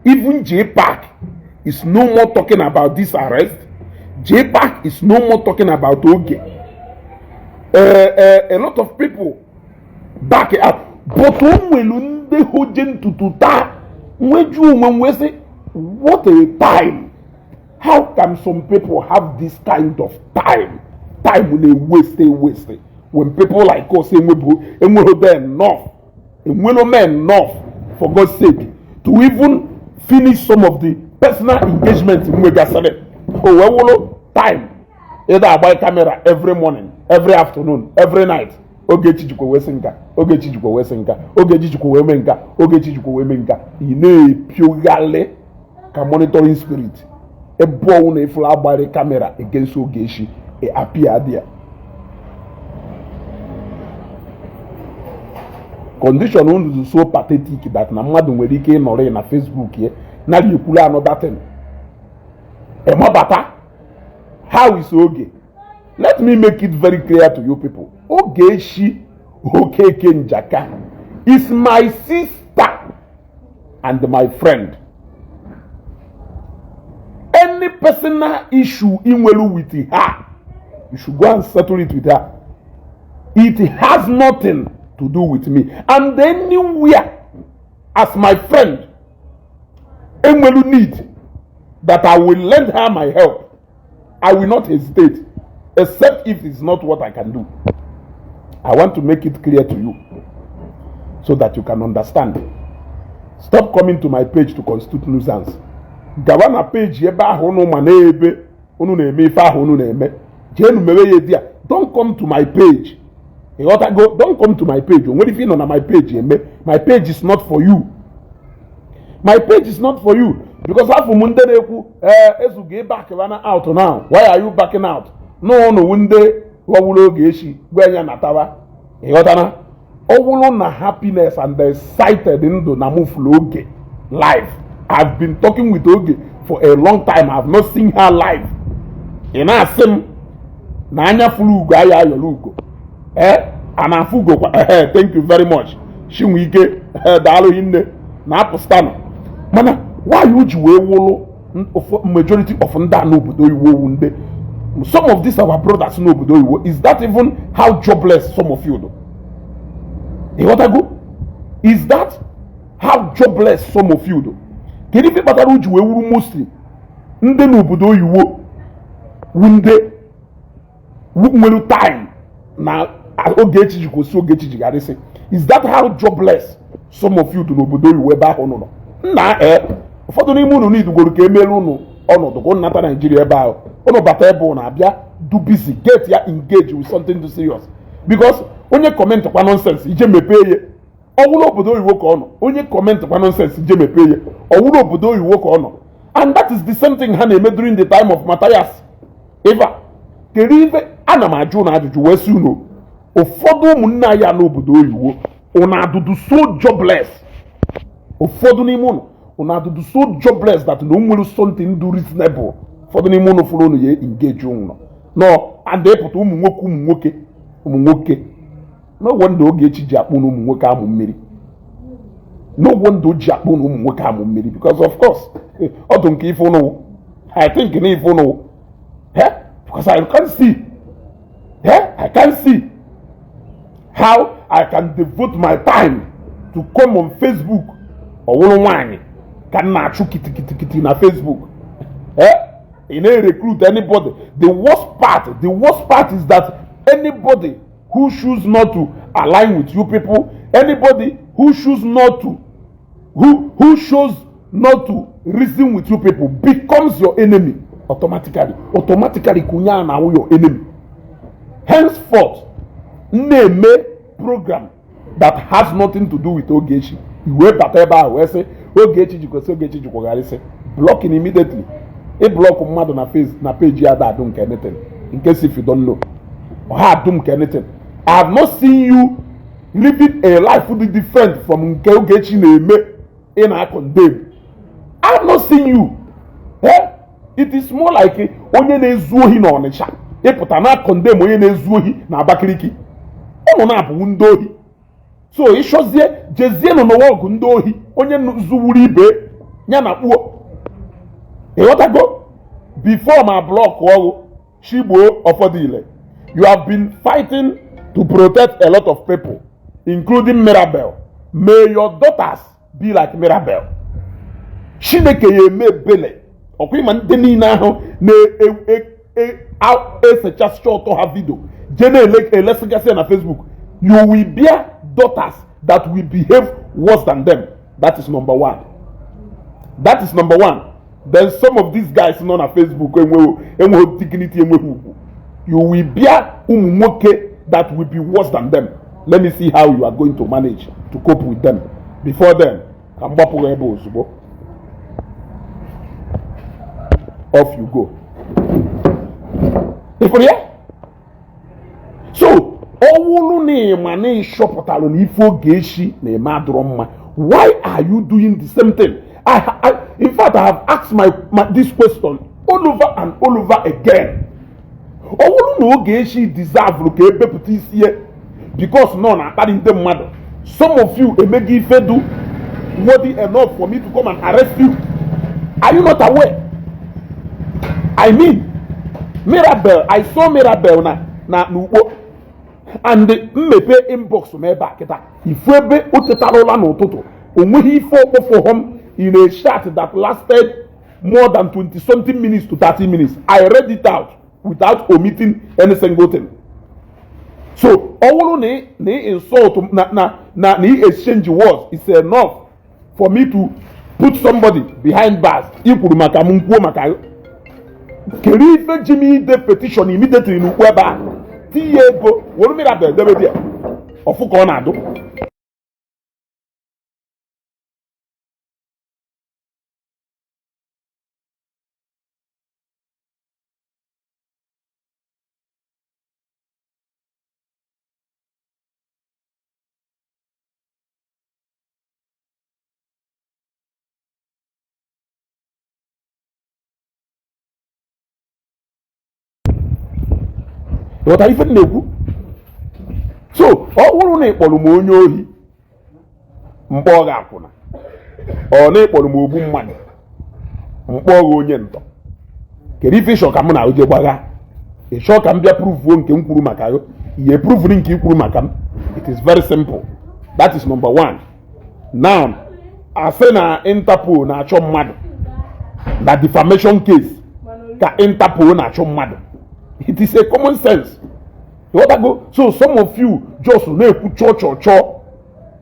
Even JPAC is no more talking about this arrest. JPAC is no more talking about Oge. A lot of people back it up, but o nwelu ndị hoje ntutu taa nweju onwe m wee sị, what a time! How can some people have this kind of time? Time na-waste waste when people like us enwebu enweghị enough, enwelo men enough, for God's sake, to even finish some of the personal engagement nwegasịrị. O wee wụrụ time ịda agba camera every morning, every afternoon, every night. Ogechi jikwa wee sị nka, Ogechi jikwa wee sị nka, Ogechi jikwa wee mee nka, Ogechi jikwa wee mee nka. Ị na-epioghalị ka monitoring spirit ebe ọnwụ na ifuru agbari camera against Ogechi appear there. Condition unu is so pathetic that na mmadụ nwere ike ịnọrọ na Facebook ya nara ekwuru another thing emabata. How is Oge? Let me make it very clear to you people. Ogechi Okeke Njaka is my sister and my friend. Any personal issue ị nwelu with her, you should go and settle it with her. It has nothing to do with me. And anywhere as my friend enwelu need that I will lend her my help, I will not hesitate, except if it's not what I can do. I want to make it clear to you so that you can understand. Stop coming to my page to constitute nuisance. Gawa na page ebe ahụ unu ma na-ebe unu na-eme ife ahụ unu na-eme, jeenu mewe ya di ya. Don't come to my page. Ịghọtago? Don't come to my page. O nwere ife ị nọ na my page eme. My page is not for you. My page is not for you, because afọ m ndị na-ekwu ee ezugo back na out now. Why are you backing out? N'ụnụ ndị ghọwuru Ogechi gwa ya natawa. Ịghọtana? Ọ bụrụ na happiness and excited ndụ na mụfuru Oge live. I've been talking with Oge for a long time. I've not seen her live. Ị na-asị m na anya furu ugo aya ayọrọ ugo ee a na-afụ ugo kwa. Ee, thank you very much, Chinwike. Daalụ hinne na apụstanụ. Mana why o ji wee wụlụ majority of ndị a n'obodo oyibo wu ndị some of these our brothers n'obodo oyibo? Is that even how jobless some of you do? Ịghọtago? Is that how jobless some of you do? Kedu ife kpatara o ji wee wuru mostly ndị n'obodo oyibo wu ndị nwere time na Ogechi ji kwụsị, Ogechi ji gharịsị? Is that how jobless some of you do n'obodo oyibo ebe ahụ nọ nna? Ee, ụfọdụ n'ime unu n'idugoro ka emeelu unu ọnọdụ ka unu nata Naijiria ebe ahụ unu bata ebe unu abịa do busy, get ya engage with something too serious, because onye comment kwa nonsense ije mepee ya, ọwụrụ obodo oyibo ka ọ nọ. Onye comment kwa nonsense ije mepee ya, ọwụrụ obodo oyibo ka ọ nọ. And that is the same thing ha na-eme during the time of Matthias Eva. Kedu ife ana m ajụ na ajụjụ wee sị unu, ụfọdụ ụmụnne anyị n'obodo oyibo, unu adụdụ so jobless? Ụfọdụ n'ime unu, unu adụdụ so jobless that na o nwere something do reasonable ụfọdụ n'ime unu fụrụ unu ya engage unu nọ and ịpụta ụmụ nwoke, ụmụ nwoke, ụmụ nwoke. No wonder Ogechi ji akpụ na ụmụ nwoke amụ mmiri. No wonder o ji akpụ na ụmụ nwoke amụ mmiri, because of course ọ dị nke ife unu. I think na ife unu, eh, because I can see, eh, I can see how I can devote my time to come on Facebook. Ọwụrụ nwaanyị ka m na-achụ kitikitikiti na Facebook, eh, ị na-recruit anybody. The worst part, the worst part is that anybody who choose not to align with you people, anybody who choose not to who shows not to reason with you people becomes your enemy automatically. Automatically ka onye a na-awụ your enemy. Henceforth, na-eme program that has nothing to do with Ogechi, iwee bata ebe ahụ wee sị Ogechi jikwesị, Ogechi jikwagharịsị, blocking immediately. Ị block mmadụ na face na page ya da adụ nke anything in case if you don't know ọha adụ nke anything. I have not seen you living a life dị different from nke Ogechi na-eme ị na-condemn. I have not seen you, eh? It is more like onye na-ezu ohi na Ọnịcha ịpụta na condemn onye na-ezu ohi na Abakaliki. Ụnụ na-abụwu ndị ohi, so ịchọzie jezie nọ n'ụwa ọgụ ndị ohi onye zuwuru ibe. Ya na kpuo, ịghọtago? Before ma block ọrụ Chigbo Ọfọdụile, you have been fighting to protect a lot of people, including Mirabel. May your daughters be like Mirabel. Chineke ya eme ebele. Ọkwa ịma ndị niile ahụ na-esechasị ọtọ ha video jee na-elesigasị ya na Facebook, you will bear daughters that will behave worse than them. That is number one. That is number one. Then some of these guys nọ na Facebook enweghị dignity, enweghị ugwu. You will bear ụmụ nwoke that will be worse than them. Let me see how you are going to manage to cope with them. Before then, ka m gbapụghị ebe ozugbo. Off you go. Ịfụrụ ya? So ọwụlụ na ịma na ịchọpụtalụ na ife Ogechi na-eme adụrọ mma, why are you doing the same thing? I in fact, I have asked my this question all over and all over again. Ọwụlụ na Ogechi deserve ka ebepụta isi ya because nọ na-akparị ndị mmadụ, some of you emego ife du worthy enough for me to come and arrest you. Are you not aware? I mean, Mirabel, I saw Mirabel na n'Ukpo and mmepe inbox m ebe a kịta, ifu ebe o tetara ụla n'ụtụtụ, o nweghị ife okpofo in a chat that lasted more than 20 something minutes to 30 minutes. I read it out without omitting any single thing. So ọ bụrụ na ị insult na ị exchange words is enough for me to put somebody behind bars, i kwuru maka m, kwuo maka kedu ife ji m ide petition immediately n'ukwu ebe a, tinye ego were Mirabel debe dị ya ọfụ ka ọ na-adụ. Ghọtara ife m na-ekwu? So ọ bụrụ na ịkpọrọ m onye ohi, mkpọ gị akwụna, ọ na ịkpọrọ m ogbu mmadụ, mkpọ gị onye ntọ, kedu ife ịchọ ka m na oje gbagha? Ịchọ ka m bịa pruvuo nke m kwuru maka gị, ihe pruvuru nke i kwuru maka m? It is very simple. That is number one. Now, asị na Interpol na-achọ mmadụ na defamation case, ka Interpol na-achọ mmadụ, it is a common sense. Ịghọtago? So some of you just na-ekwu chọọ chọọ chọọ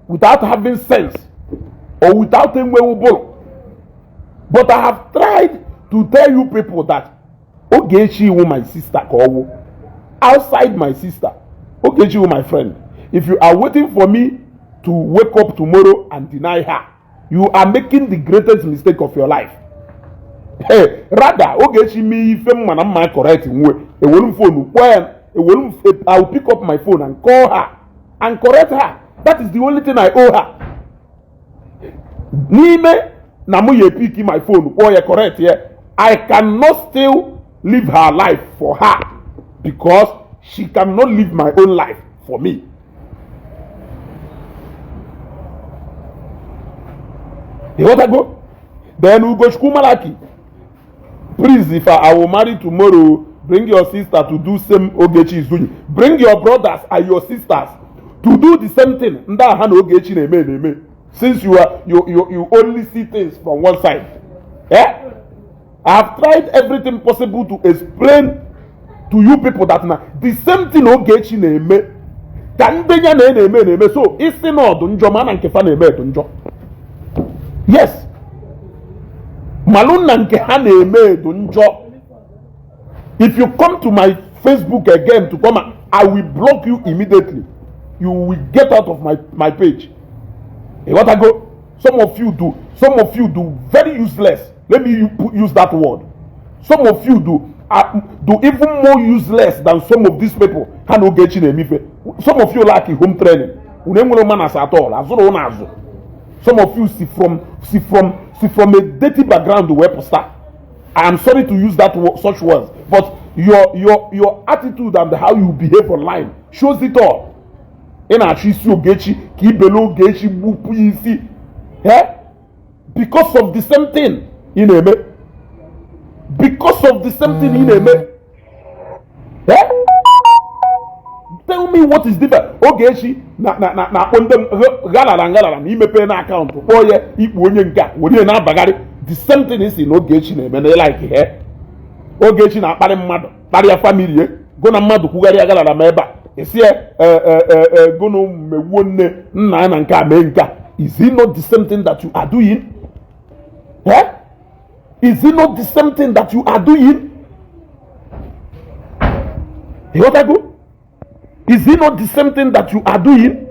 without having sense or without enweghị ụbụrụ. But I have tried to tell you people that Ogechi wụ my sister, ka ọ wụ outside my sister, Ogechi wụ my friend. If you are waiting for me to wake up tomorrow and deny her, you are making the greatest mistake of your life. Hey, rather Ogechi mee ife mma na mma correct nwe, ewelu m phone kpọọ ya, ewelu m, I will pick up my phone and call her and correct her. That is the only thing I owe her. N'ime na mụ ya pick my phone kpọọ ya correct ya, I cannot still live her life for her because she cannot live my own life for me. Ịghọtago? Then Ugochukwu Malaki, please, if I will marry tomorrow, bring your sister to do same Ogechi is doing. Bring your brothers and your sisters to do the same thing ndị a ha na Ogechi na-eme. Since you are you you you only see things from one side, eh? I have tried everything possible to explain to you people that na the same thing Ogechi na-eme ka ndị ya na na-eme. So isi na ọdụ njọ, ma na nke fa na-eme edu njọ. Yes, malụ na nke ha na-eme edu njọ. If you come to my Facebook again to come, I will block you immediately. You will get out of my page. Ịghọtago? Some of you do very useless, let me use that word. Some of you do even more useless than some of these people ha na Ogechi na-emife. Some of you lack home training. Unu enwere manners at all. Azụrụ unu azụ. Some of you see from a dirty background wee pụta. I am sorry to use that such words, but your attitude and how you behave online shows it all. Ị na-achọ isi Ogechi ka ibele Ogechi gbupụ ya isi. Eh? Because of the same thing ị na-eme, because of the same thing ị na-eme. Eh? Tell me what is different. Ogechi na na na na-akpọ ndị ghalara nghalara na imepe na account, kpọọ ya ikpu onye nke a were ya na-abagharị. The same thing isi na Ogechi na-eme na like he Ogechi na-akparị mmadụ, kparịa family ya, gụ na mmadụ kwugharịa galara ma ebe a esi ya gụnụ megbuo nne nna ya na nke a mee nke a. Is it not the same thing that you are doing? Eh? Is it not the same thing that you are doing? Ịghọtago? Is it not the same thing that you are doing?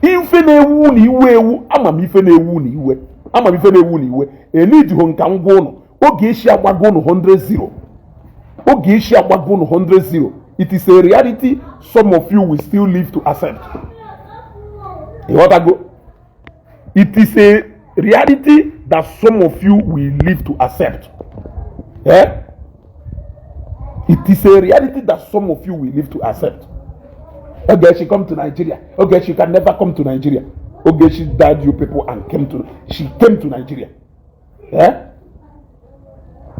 Ife na-ewu na iwe ewu, ama m ife na-ewu na iwe, ama m ife na-ewu na iwe. Enidiho nka ngwa ụnụ. Ogechi agbago ụnụ 100-0. Ogechi agbago ụnụ 100-0. It is a reality some of you will still live to accept. Ịghọtago? It is a reality that some of you will live to accept. Eh? It is a reality that some of you will live to accept. Ogechi come to Nigeria. Ogechi can never come to Nigeria. Ogechi died you people and came to, she came to Nigeria. Eh?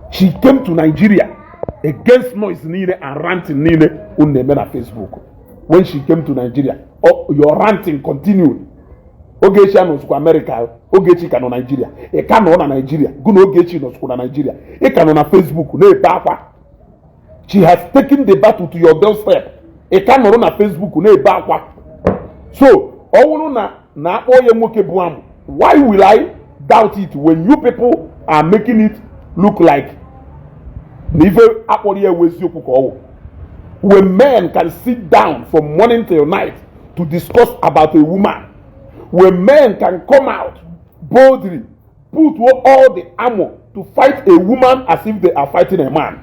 She came to Nigeria against noise niile and ranting niile unu na-eme na Facebook. When she came to Nigeria, oh, your ranting continued. Ogechi anọzikwa America, Ogechi ka nọ Nigeria. Ị ka nọ na Nigeria, gụ na Ogechi nọzikwa na Nigeria. Ị ka nọ na Facebook na-ebe akwa. She has taken the battle to your doorstep. Ị ka nọrọ na Facebook na-ebe akwa. So ọ bụrụ na na-akpọ ya nwoke bụ amụ, why will I doubt it when you people are making it look like na ife akpọrọ ya ewu eziokwu ka ọ wụ? When men can sit down from morning till night to discuss about a woman, when men can come out boldly, put all the armor to fight a woman as if they are fighting a man,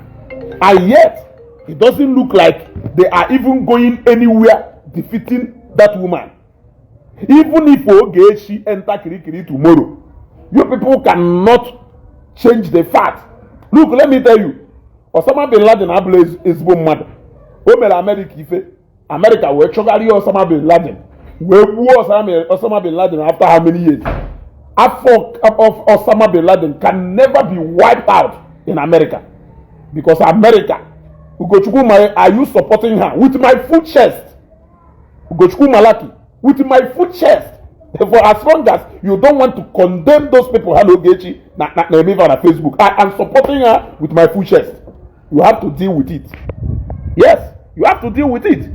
and yet it doesn't look like they are even going anywhere defeating that woman. Even if Ogechi enter Kirikiri tomorrow, you people cannot change the fact. Look, let me tell you, Osama bin Laden abụla ezigbo mmadụ. O mere America ife, America wee chọgharịa Osama bin Laden, wee gbuo Osama bin Laden after how many years? Afọ of Osama bin Laden can never be wiped out in America, because America. Ugochukwu Mare, are you supporting her? With my full chest. Ugochukwu Malaki, with my full chest. For as long as you don't want to condemn those people, ha na Ogechi na na na eme na Facebook, I am supporting her with my full chest. You have to deal with it. Yes, you have to deal with it.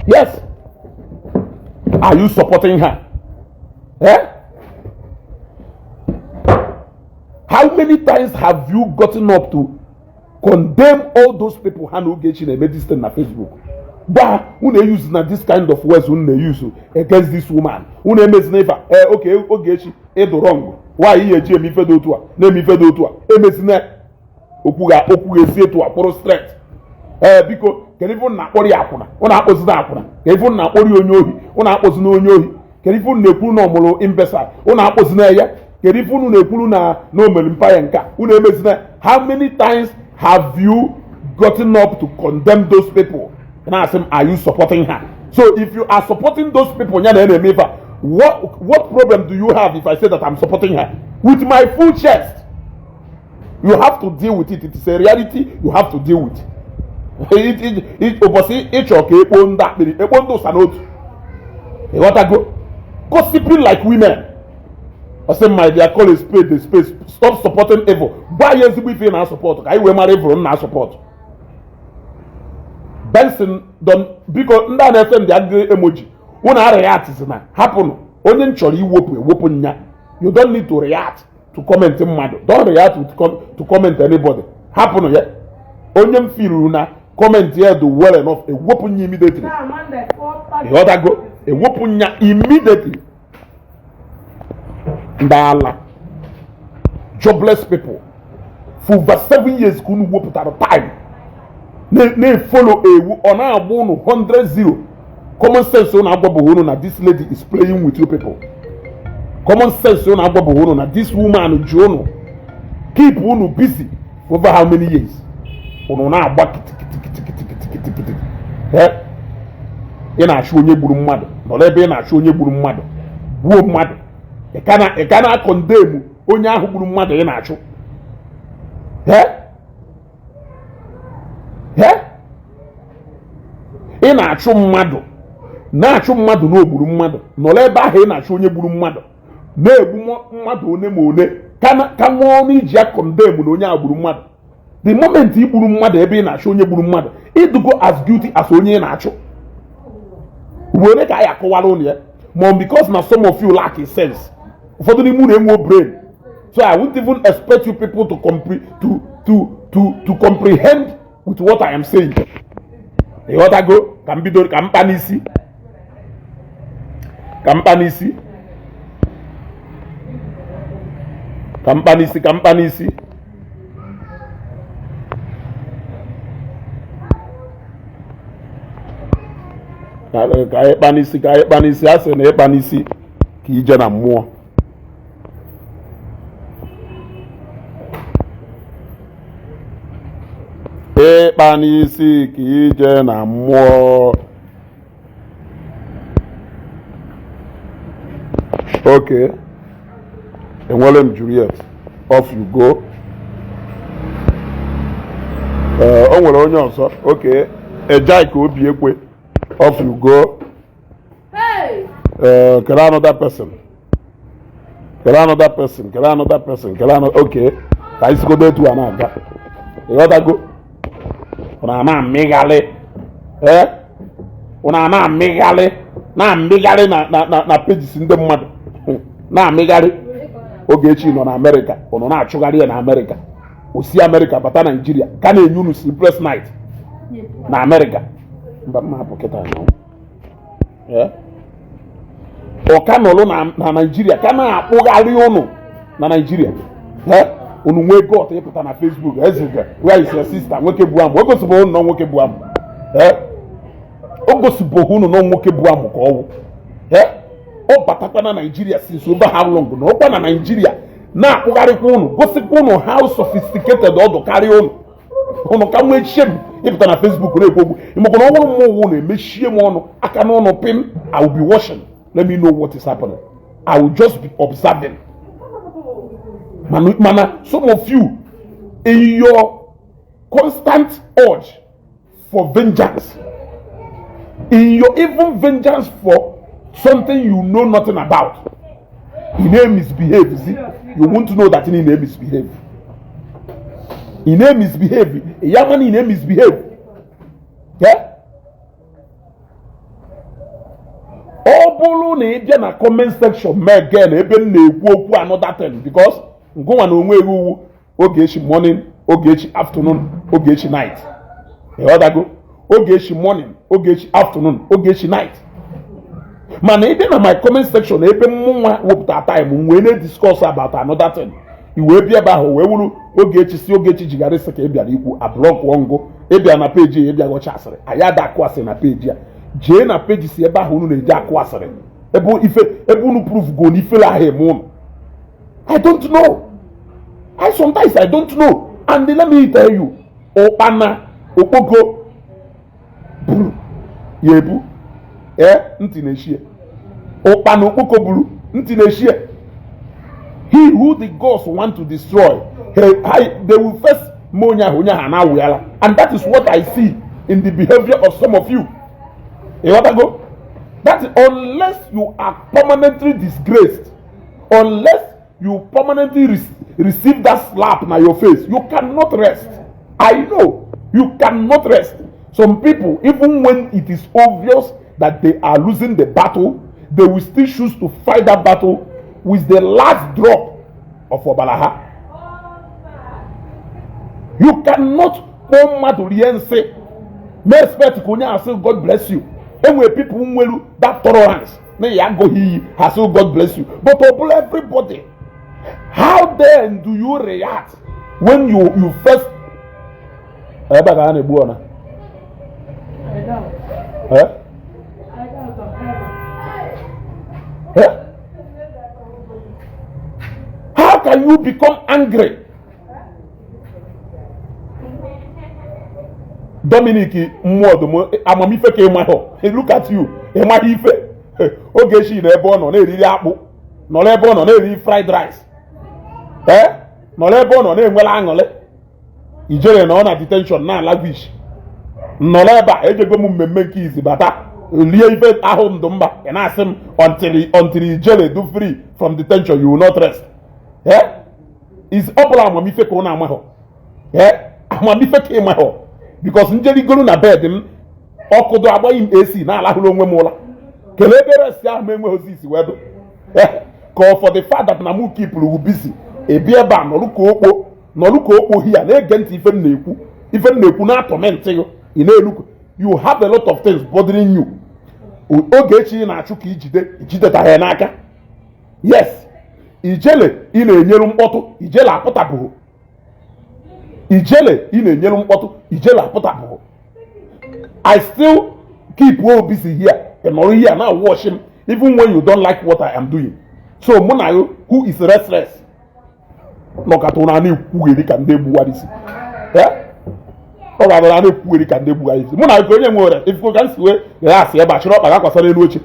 Yes. Are you supporting her? Eh? How many times have you gotten up to condemn all those people ha na Ogechi na-eme this thing na Facebook? Gwa unu use na this kind of words unu na-use against this woman. Unu emezina ife a. Eh, okay, Ogechi ịdụ wrong. Why ihe eji eme ife dị otu a, na-eme ife dị otu a? Emezina okwu ga okwu ga-esi etu a kwụrụ straight. Ee, biko, kedu ife unu na-akpọrọ ya akwụna? Unu akpọzina akwụna. Kedu ife unu na-akpọrọ ya onye ohi? Unu akpọzina onye ohi. Kedu ife unu na-ekwuru na ọmụrụ imbecile? Unu akpọzina ya. Kedu ife unu na-ekwuru na na omere mpa ya nka? Unu emezina. How many times have you gotten up to condemn those people? Na-asị m, are you supporting her? So if you are supporting those people ya na na-eme ife a, what problem do you have if I say that I'm supporting her with my full chest? You have to deal with it. It is a reality you have to deal with it. Ụbọchị ịchọ ka ekpo ndị akpịrị, ekpo ndị ụsa n'otu. Ịghọtago? Gossiping like women. Ọ sị, my dear, call a spade a spade. Stop supporting evil. Gwa ya ezigbo ife ị na-asupport ka anyị wee mara evil m na-asupport. Benson Don, biko, ndị a na-efe ndị agịrị emoji, unu areactzi na hapụnụ onye m chọrọ iwepụ, ewepụ nya. You don't need to react to comment mmadụ. Don't react to comment anybody. Hapụnụ ya. Onye m firuru na comment ya do well enough, ewepụ nya immediately. Ịghọtago? Ewepụ nya immediately. Ndị ala, jobless people, for over 7 years ka unu wepụtara time na-efollow ewu, ọ na-agba unu 100-0. Common sense unu agwabụghị unu na this lady is playing with you people. Common sense unu agwabụghị unu na this woman ji unu keep unu busy for over how many years? Unu na-agba kitikitikitikitikiti. Ị na-achụ onye gburu mmadụ, nọrọ ebe ị na-achụ onye gburu mmadụ. Gbuo mmadụ, ị ka na-acondemn onye ahụ gburu mmadụ ị na-achụ. Eh? Eh? Ị na-achụ mmadụ, na-achụ mmadụ na o gburu mmadụ, nọrọ ebe ahụ ị na-achụ onye gburu mmadụ, na-egbu mmadụ one ma one, ka nwee ọnụ iji acondemn na onye a gburu mmadụ. The moment ị gburu mmadụ ebe ị na-achụ onye gburu mmadụ, ịdụgo as guilty as onye ị na-achụ. Ugboro ka anyị akọwara ụnụ ya, ma because na some of you lack sense, ụfọdụ n'ime unu enwe brain, so I won't even expect you people to compre to to to to comprehend with what I am saying. Ịghọtago? Ka m bido, ka m kpa n'isi, ka m kpa n'isi, ka m kpa n'isi, ka m kpa n'isi. Ka anyị kpa n'isi, ka anyị kpa n'isi. A sị na ịkpa n'isi ka ije na mmụọ. Ịkpa n'isi ka ije na mmụọ. Okay, enwere m Juliet, off you go. O nwere onye ọzọ? Okay, Ejaika Obi Ekwe, off you go. Kere another person, kere another person, kere another person, kere another. Okay, ka anyị sigodo etu a na-aga. Ịghọtago? Ọ na amịghalị, ee, ọ na-amịghalị, na-amịgharị na pages ndị mmadụ, na-amịgharị. Ogechi nọ na Amerịka, ọ nọ na-achụgharị ya na Amerịka. O si Amerịka bata Naijiria, ka na-enye unu sleepless night na Amerịka. Mba, mma hapụ kịta nọ. Ọ ka nọrọ na Naijiria, ka na-akpụgharị ụnụ na Naijiria. Unu nwee gut ịpụta na Facebook, ezega, where is your sister? Nwoke bụ amụ, o gosibụ unu na nwoke bụ amụ. O gosibụ unu na nwoke bụ amụ ka ọ wụ. Ọ batakwa na Naijiria since over how long na ọkwa na Naijiria, na-akpụgharịkwa unu, gosikwa unu how sophisticated ọdụ karịa unu. Unu ka nwee shame ịpụta na Facebook na-ekwu okwu. Ịmakwa na ọ bụrụ mmụọ ụwụ na-emechie m ọnụ aka n'ọnụ pim. I will be watching. Let me know what is happening. I will just be observing. Mana some of you, in your constant urge for vengeance, in your even vengeance for something you know nothing about, ị na-misbehave. See, you won't know that ị na-misbehave, ị na-misbehave ya, mana ị na-misbehave. Yeah? Ọ bụrụ na ị bịa na comment section mee again ebe m na-ekwu okwu another thing, because ngụnwa na onwe ewu Ogechi morning, Ogechi afternoon, Ogechi night. Ịghọtago? Ogechi morning, Ogechi afternoon, Ogechi night. Mana ị bịa na my comment section ebe mụnwa wepụta time m wee na-discuss about another thing, i wee bịa ebe ahụ wee wuru Ogechi, si Ogechi jigharịsị ka ị bịara ikwu, ablockụọ ngụ. Ịbịa na page ya, ịbịa ghọcha asịrị. Anyị ada akụ asịrị na page a. Jee na page si ebe ahụ unu na-eji akụ asịrị, ebe ife ebe unu proof go na ifere ahụ eme unu. I don't know. I sometimes I don't know. And let me tell you, ụkpana okpoko buru ya ebu, ee, ntị na-eshie. Ụkpana okpoko buru, ntị na-eshie. He who the gods want to destroy, they will first mee onye ahụ, onye ahụ na-awụyala. And that is what I see in the behavior of some of you. Ịghọtago? That unless you are permanently disgraced, unless you permanently receive that slap na your face, you cannot rest. I know you cannot rest. Some people, even when it is obvious that they are losing the battle, they will still choose to fight that battle with the last drop of ọbara ha. You cannot kpọọ mmadụ rie nsị may expect ka onye ahụ sị God bless you. Enwere people nwere that tolerance na ya agụghị iyi, ha sị God bless you, but ọ bụla everybody. How then do you react when you first ebe ka a na-egbu ọna? Eh? Eh? How can you become angry? Dominic Mmụọdụm, amamife ka ịmahụ. Look at you, ịmaghị ife. Ogechi na ebe ọ nọ na-eriri akpụ, nọrọ ebe ọ nọ na-eri fried rice, ee, nọrọ ebe ọ nọ na-enwere aṅụrị. Ijele na ọ na detention na languish, nọrọ ebe a ejego m mmemme nke izi bata lie ife ahụ ndụ mba. Ị na-asị m until Ijele do free from detention, you will not rest. Eh, is ọ bụla amamife ka ọ na-amahọ? Eh, amamife ka ịmahọ, because njerigoro na bed m, ọkụdụ agbaghị m AC, na-alahụrụ onwe m ụla. Kelee ebe rest ahụ m enweghị isi wee dụ ka ọ for the fact that na mụ keepụrụ busy. Ebi ebe a nọrụ ka okpo, nọrụ ka okpo hia na-ege ntị ife m na-ekwu, ife m na-ekwu na-atorment gị. Ị na-elu, you have a lot of things bothering you. Ogechi ị na-achụ ka ijide, ijidetaghị ya n'aka. Yes, Ijele ị na-enyelu mkpọtụ, Ijele apụtabụghị. Ijele ị na-enyelu mkpọtụ, Ijele apụtabụghị. I still keep well busy here. Ị nọrọ here na watch him even when you don't like what I am doing. So mụ na you, who is restless? Nọkata ụra na-ekwugheri ka ndị egbuwara isi. Ọ ga-abịara na-ekwugheri ka ndị egbuwara isi. Mụ na gị, onye nwere ifuko ka m si wee asị ebe a chịrị ọkpa gakwasara elu oche.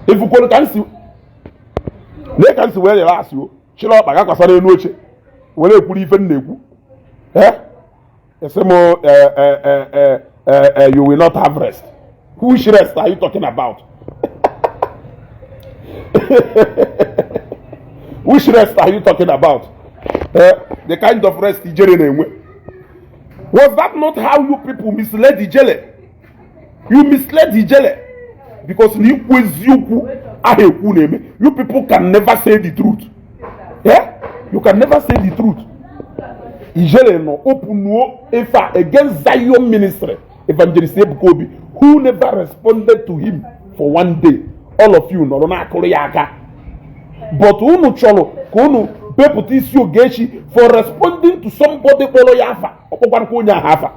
Ifukworo ka m si lee ka m si wee rịọ asị o chịrị ọkpa gakwasara elu oche were ekwuru ife m na-ekwu. Esi m, you will not have rest. Which rest are you talking about? Which rest are you talking about? The kind of rest Ijele na-enwe. Was that not how you people misled Ijele? You misled Ijele because na ikwu eziokwu ahụ ekwu na-eme. You people can never say the truth. Yeah? You can never say the truth. Ijele nọ openuo ife a against Zion Ministry, Evangelist Ebuka Obi, who never responded to him for one day. All of you nọrọ na-akụrụ ya aka, but unu chọrọ ka unu bepụta isi Ogechi for responding to somebody kpọrọ ya afa. Ọkpọkwarakwa onye ahụ afa.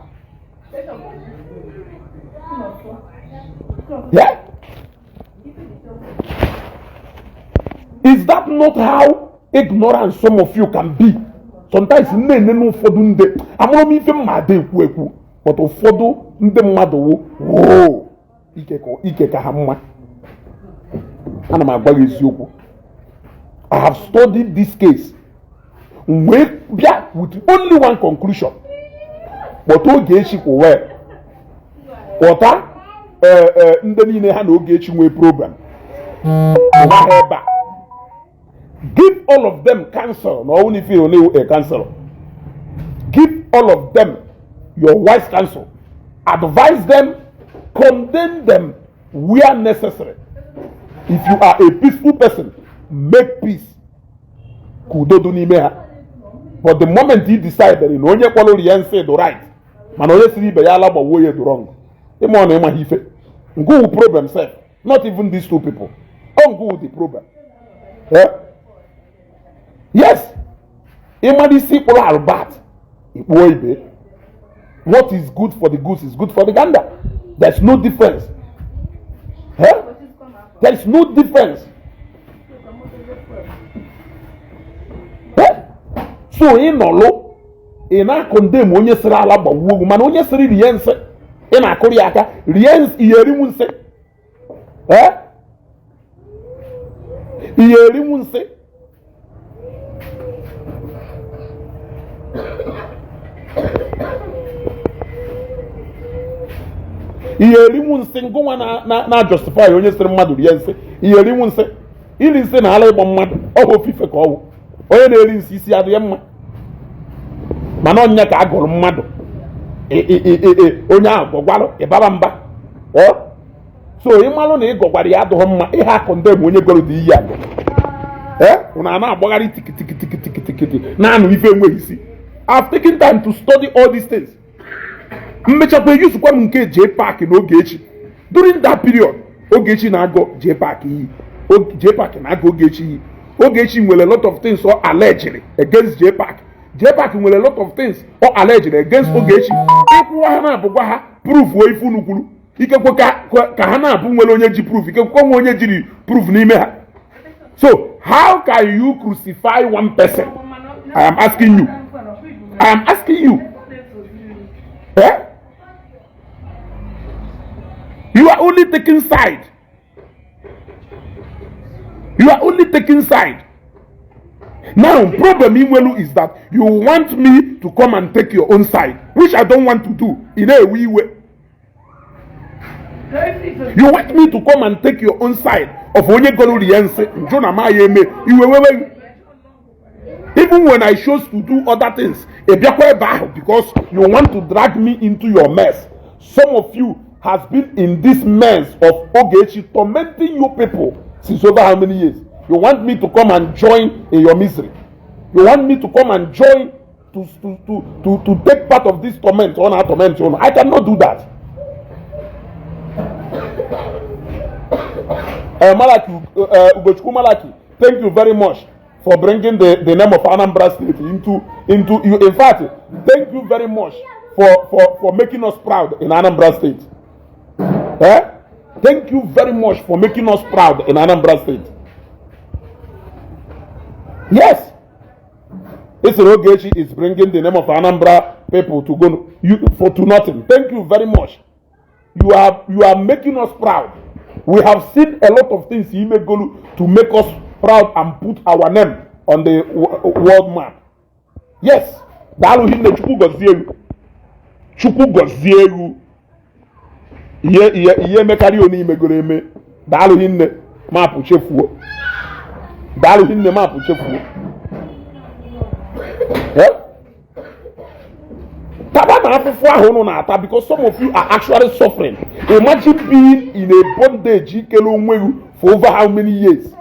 Yeah? Is that not how ignorant some of you can be? Sometimes nne na ụfọdụ ndị amụrụ m ife mma ada ekwu ekwu, but ụfọdụ ndị mmadụ wụ woo ike ka ha mma. Ana m agwa gị eziokwu. I have studied this case wee bịa with only one conclusion. Kpọta Ogechi kwụwe, kpọta ndị niile ha na Ogechi nwee program ha ebe a, give all of them counsel. Na ọnwụ ife ole a counsel, give all of them your wise counsel, advise them, condemn them where necessary. If you are a peaceful person, make peace ka udo dị n'ime ha. But the moment you decide na onye kpọrọ rie nsị dị right, mana onye siri ibe ya ala gbawuo ya dị wrong, ịma ọ na ịmaghị ife ngụ problem sef. Not even these two people, ọ ngụ the problem. Yes, ịmara isi kpụrụ albat ikpuo ibe. What is good for the goose is good for the gander. There's no difference. There is no difference. So ị nọlụ ị na-acondemn onye sịrị ala gbawuo ogwu, mana onye sịrị rie nsị ị na-akụrụ ya aka. Rie nsị, ihe erinwu nsị, ihe erinwu nsị. Ihe erinwu nsị ngụnwa na justify onye sịrị mmadụ rie nsị. Ihe erinwu nsị, iri nsị na ala ịgba mmadụ ọ bụ ofufe ka ọ wụ. Onye na-eri nsị isi adịghị mma, mana ọnya ka a gụrụ mmadụ onye ahụ gọgwarụ ịbaba mba. So ịmalụ na ị gọgwara ya adịghị mma, ihe acondemn onye gọrọ dị iyi agụ. Ee, ụna a na-agbagharị tikitikitikitikitikiti na-anụ ife enweghị isi. I've taken time to study all these things. Mmechakwa eyuzukwa m nke JPAC na Ogechi. During that period, Ogechi na-agọ JPAC iyi, JPAC na-agọ Ogechi iyi. Ogechi nwere a lot of things ọ alleged against JPAC. JPAC nwere a lot of things ọ alleged against Ogechi. Ịkwụwa ha na-abụ gwa ha proof o ife unu kwuru. Ikekwe ka ha na-abụ nwere onye ji proof, ikekwe nwe onye jiri proof n'ime ha. So how can you crucify one person? I am asking you. I am asking you. Eh? You are only taking side. You are only taking side. Now, problem inwelu is that you want me to come and take your own side, which I don't want to do. In a wee way. You want me to come and take your own side of onye golu rie nsị njụ na ma ya eme iwe wewe. Even when I chose to do other things, ị bịakwa ebe ahụ because you want to drag me into your mess. Some of you has been in this mess of Ogechi tormenting you people since over how many years? You want me to come and join in your misery. You want me to come and join to take part of this torment on our torment. I cannot do that. Malaki, Ugochukwu Malaki, thank you very much for bringing the name of Anambra State into you. In fact, thank you very much for making us proud in Anambra State. Eh? Thank you very much for making us proud in Anambra State. Yes. Isoro Ogechi is bringing the name of Anambra people to go you, for to nothing. Thank you very much. You are making us proud. We have seen a lot of things imegolu to make us proud and put our name on the world map. Yes. Daalụ hinne. Chukwu gọzie elu. Chukwu gọzie elu. Ihe ihe ihe emekarị onye imegoro eme. Daalụ hinne. Mapụ chefuo. Daalụ hinne, mapụ chefuo. Eh? Taba na afụfụ ahụ unu na-ata, because some of you are actually suffering. Imagine being in a bondage ikele onwe gị for over how many years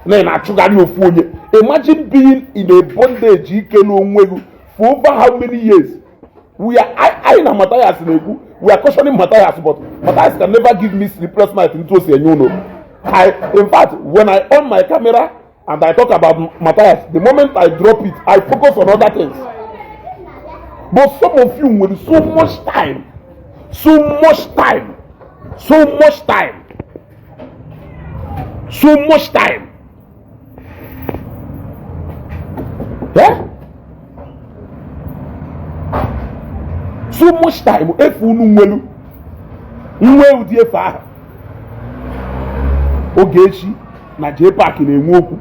na ị na-achụgharị ofu onye. Imagine being in a bondage ikele onwe gị for over how many years. We are I na Matthias na-ekwu, we are cautioning Matthias, but Matthias can never give me sleepless night ntu o si enye unu. I, in fact, when I on my camera and I talk about Matthias, the moment I drop it, I focus on other things. But some of you with so much time, so much time, so much time, so much time, eh? So much time efu unu nwelu nwe ụdị efe ahụ. Ogechi na JPAC na-enwe okwu.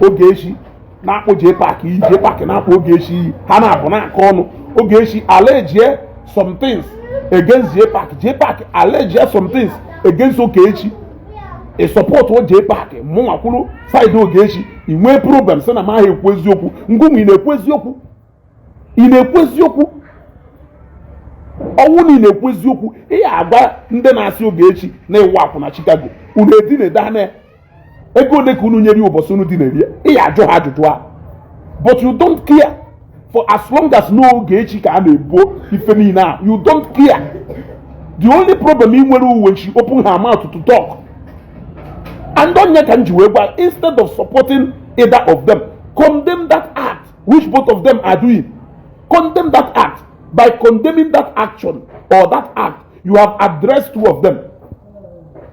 Ogechi na-akpụ JPAC iyi, JPAC na-akpụ Ogechi iyi. Ha na-abụ na-akọ ọnụ. Ogechi allege some things against JPAC, JPAC allege some things against Ogechi. Ị support o JPAC, mụnwa kwuru side Ogechi, ị nwee problem sị na m ahụ ekwu eziokwu. Ngụnwa, ị na-ekwu eziokwu? Ị na-ekwu eziokwu? Ọnwụ na ị na-ekwu eziokwu, ị ya agwa ndị na-asị Ogechi na ịwụ akwụ na Chicago, unu edina na ego ole ka unu nyere ya ụbọchị unu dinere ya? Ị ya ajụ ha ajụjụ a, but you don't care. For as long as na Ogechi ka a na-ebo ife niile a, you don't care. The only problem ị nwere, when she open her mouth to talk. And onye ka m ji wee gwa, instead of supporting either of them, condemn that act which both of them are doing. Condemn that act. By condemning that action or that act, you have addressed two of them.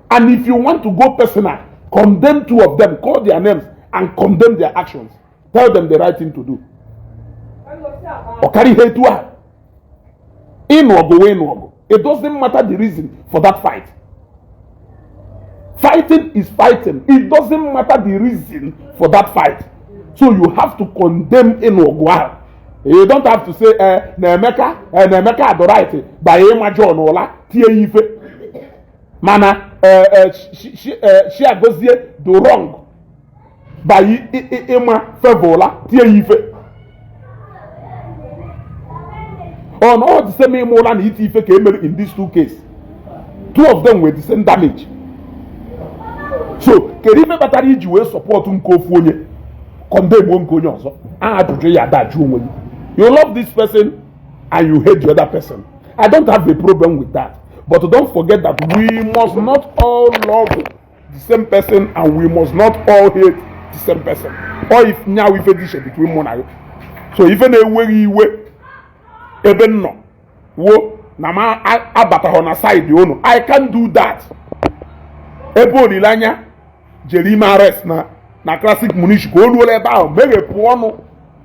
And if you want to go personal, condemn two of them, call their names and condemn their actions. Tell them the right thing to do. Ọ karịa ihe etu ahụ. Ịnụ ọgụ wee ịnụ ọgụ, it doesn't matter the reason for that fight. Fighting is fighting. It doesn't matter the reason for that fight, so you have to condemn ịnụ ọgụ ahụ. You don't have to say, eh, na Emeka, eh, na Emeka dị right by ịma John ụla tie ya ife, mana eh, eh, Chiagozie dị wrong by ịma Favour ụla tie ya ife. Ọ na ọ the same ịma ụla na iti ife ka emere in these two cases. Two of them were the same damage. So kedu ife kpatara iji wee support nke ofu onye, condemn nke onye ọzọ? Ajụjụ ya dajụ onwe gị. You love this person and you hate the other person. I don't have a problem with that, but don't forget that we must not all love the same person and we must not all hate the same person. Or if nyaw ife dị iche between mụ na gị. So ife na-enweghị iwe ebe m nọ wo na m abataghọ na side unu, I can't do that. Ebe Olileanya jere ime arrest na Classic Munish, ka o ruola ebe ahụ meghepụ ọnụ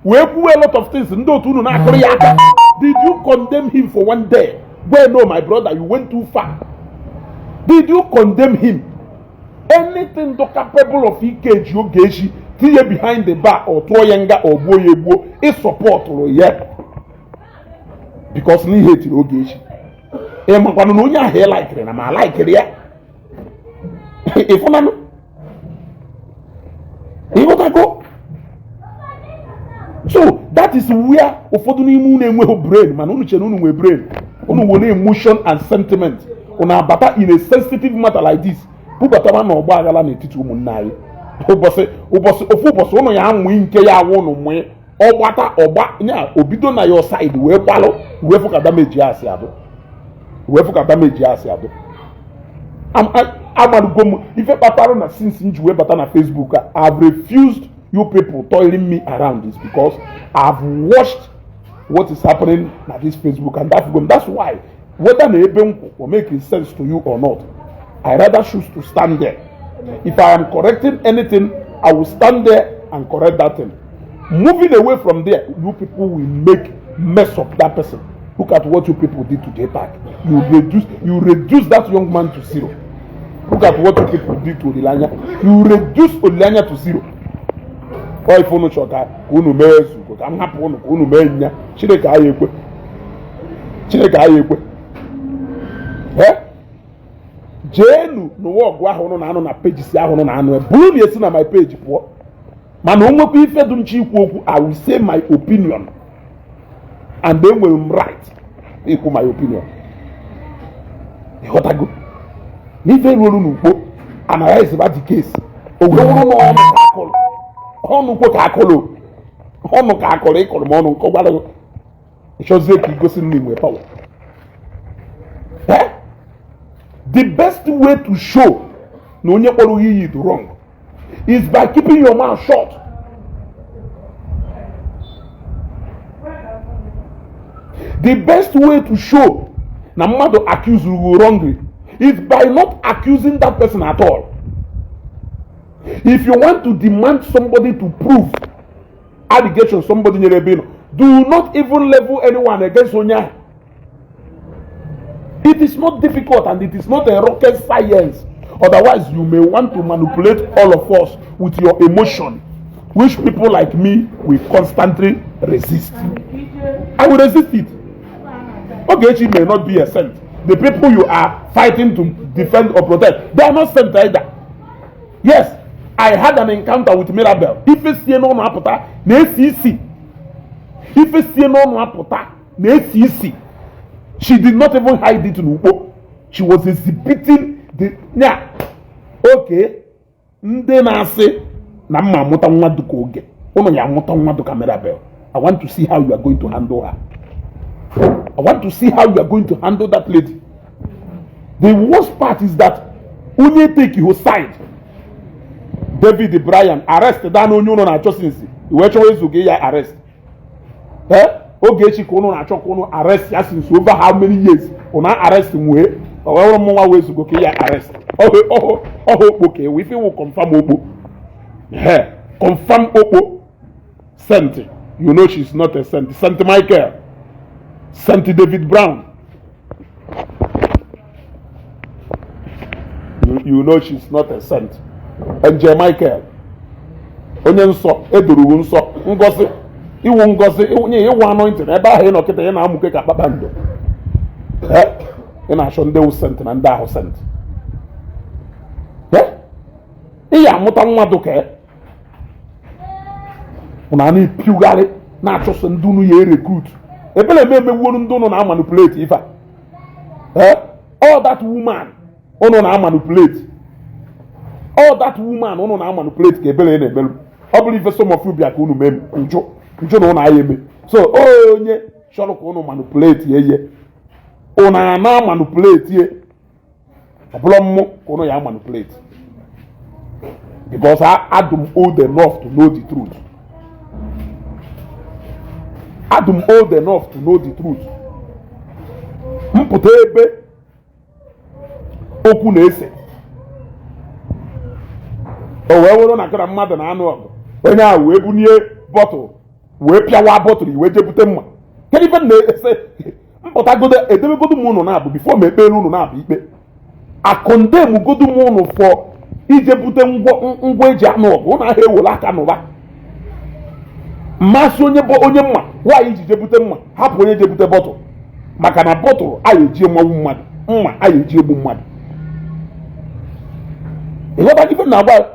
wee kwuo a lot of things, ndị otu unu na-akụrụ ya aka. Did you condemn him for one day? Well, no, my brother, you went too far. Did you condemn him? Anything do capable of ikeji Ogechi tinye behind the bar or tụọ ya nga or gbuo ya egbuo, ị supportụrụ ya because n'ihe etiri Ogechi. Ị makwanụ na onye ahụ ị likeri na ma likeri ya, ịfụnanụ, ịghọtago? So that is where ụfọdụ n'ime unu enweghị brain, mana unu chere unu nwee brain. Unu were emotion and sentiment, unu abata in a sensitive matter like this, bubatara na ọgba aghara n'etiti ụmụnne anyị. Ụbọchị ụbọchị ofu ụbọchị ụnụ ya amụ nke ya awụ ụnụ mụị ọgbata ọgba nya obido na your side wee gbalụ wee fụ ka damage ya si adụ, wee fụ ka damage ya si adụ. Amalugo m ife kpatara na since m ji wee bata na Facebook a, I've refused you people toiling me around is because I've watched what is happening na this Facebook and that that's why, whether na ebe nkwụ will make sense to you or not, I rather choose to stand there. If I am correcting anything, I will stand there and correct that thing. Moving away from there, you people will make mess of that person. Look at what you people did to JPAC. You reduce that young man to zero. Look at what you people did to Olilanya. You reduce Olilanya to zero. Ọ ife unu chọrọ ka unu mee ezugo ka m hapụ unu ka unu mee nya. Chineke agha ekwe, Chineke agha ekwe. Eh? Jeenu n'ụwa ọgụ ahụ unu na-anụ na pages ahụ unu na-anụ, bụrụ na esi na my page pụọ. Mana o nwekwa ife dị nche ikwu okwu, I will say my opinion and enwere m right ikwu my opinion. Ịghọtago? N'ife ruolu n'ugbo, analyze ba the case, o wee wụrụ n'ọnụ ka akụrụ ọnụ kwo ka akụrụ ọnụ ka akụrụ ịkụrụ m ọnụ nke gwara gị, ịchọzie ka igosi nna inwe power. Eh? The best way to show na onye kpọrọ gị iyi dị wrong is by keeping your mouth shut. The best way to show na mmadụ accuse you wrongly is by not accusing that person at all. If you want to demand somebody to prove allegation somebody nyere ebe ị nọ, do not even level anyone against onye ahụ. It is not difficult and it is not a rocket science. Otherwise, you may want to manipulate all of us with your emotion, which people like me will constantly resist. I will resist it. Ogechi may not be a saint. The people you are fighting to defend or protect, they are not saint either. Yes, I had an encounter with Mirabel. Ife sie n'ọnụ apụta na-esi isi. Ife sie n'ọnụ apụta na-esi isi. She did not even hide it n'ukpo. She was exhibiting the yeah. Okay, ndị na-asị na mma amụta nwa dịka Oge, ụnụ ya amụta nwa dịka Mirabel. I want to see how you are going to handle her. I want to see how you are going to handle that lady. The worst part is that onye take his side, David Bryan, arrest dan onye ụnụ na-achọ since wee chọwa ezugo ya arrest. Eh? Ogechi ka ụnụ na-achọ ka ụnụ arrest ya since over how many years, ụnụ arrest nwee ọ wee wụrụ mụnwa wee zugo ka ya arrest. Ọhụ ọhụ okpo ka ewu ife wụ confirm okpo. Eh, confirm okpo. Saint, you know she's not a saint. Saint Michael, Saint David Brown. You know she's not a saint. Angel Michael, onye nsọ edoro nsọ, ngozi iwu ngozi nye iwu anointing ebe ahụ ị nọ kịta ị na-amụke ka kpakpando. Ị na-achọ ndị wụ saint na ndị ahụ saint. Ị ya amụta nwa dụka na na-epiugharị na-achọsọ ndị unu ya erecruit ebele eme emewuolu ndị unu na-amanipulate ife a. All that woman unu na-amanipulate, all that woman unu na-amanipulate ka ebele na-emelu. Ọ bụrụ ife some of you bịa ka unu mee njụ njụ na unu agha eme so onye chọrọ ka unu manipulate ye ye unu ana manipulate ye, ọ bụrụ mmụ ka unu ya manipulate, because I'm old enough to know the truth. I'm old enough to know the truth. Mpụta ebe okwu na-ese o wee wụrụ na nkara mmadụ na-anụ ọgụ, onye ahụ wee bunie bottle wee pịawa bottle wee jebute mma. Kedu ife na-ese? Mpụtagodo edebegodo m unu na-abụ before m ekpere unu na-abụ ikpe. A condemn godu m ụnụ for ije bute ngwa eji anụ ọgụ. Ụnụ ahụ ewere aka n'ụba mmasị onye bụ onye mma nwaanyị iji jebute mma, hapụ onye jebute bottle, maka na bottle anyị eji emanwu mmadụ, mma anyị eji egbu mmadụ. Ịghọta ife na-agwa?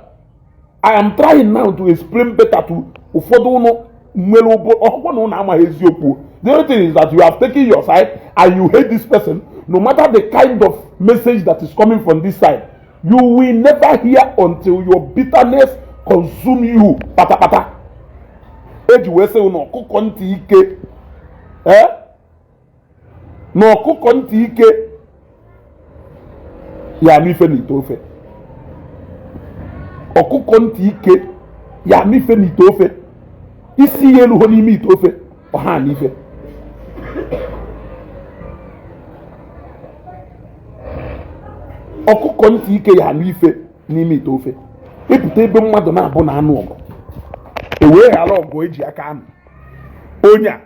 I am trying now to explain better to ụfọdụ ụnụ nwere ụbụ ọkwa na ụnụ amaghị eziokwu. The only thing is that you have taken your side and you hate this person. No matter the kind of message that is coming from this side, you will never hear until your bitterness consume you patapata. Eji wee sị na ọkụkọ ntị ike, eh? Na ọkụkọ ntị ike ya anụ ife n'ite ofe. Ọkụkọ ntị ike ya anụ ife n'ite ofe. Isi ya eluho n'ime ite ofe, ọha anụ ife. Ọkụkọ ntị ike ya anụ ife n'ime ite ofe. Ịpụta ebe mmadụ na-abụ na anụ ọgụ, e wee ghara ọgụ eji aka anụ, onye a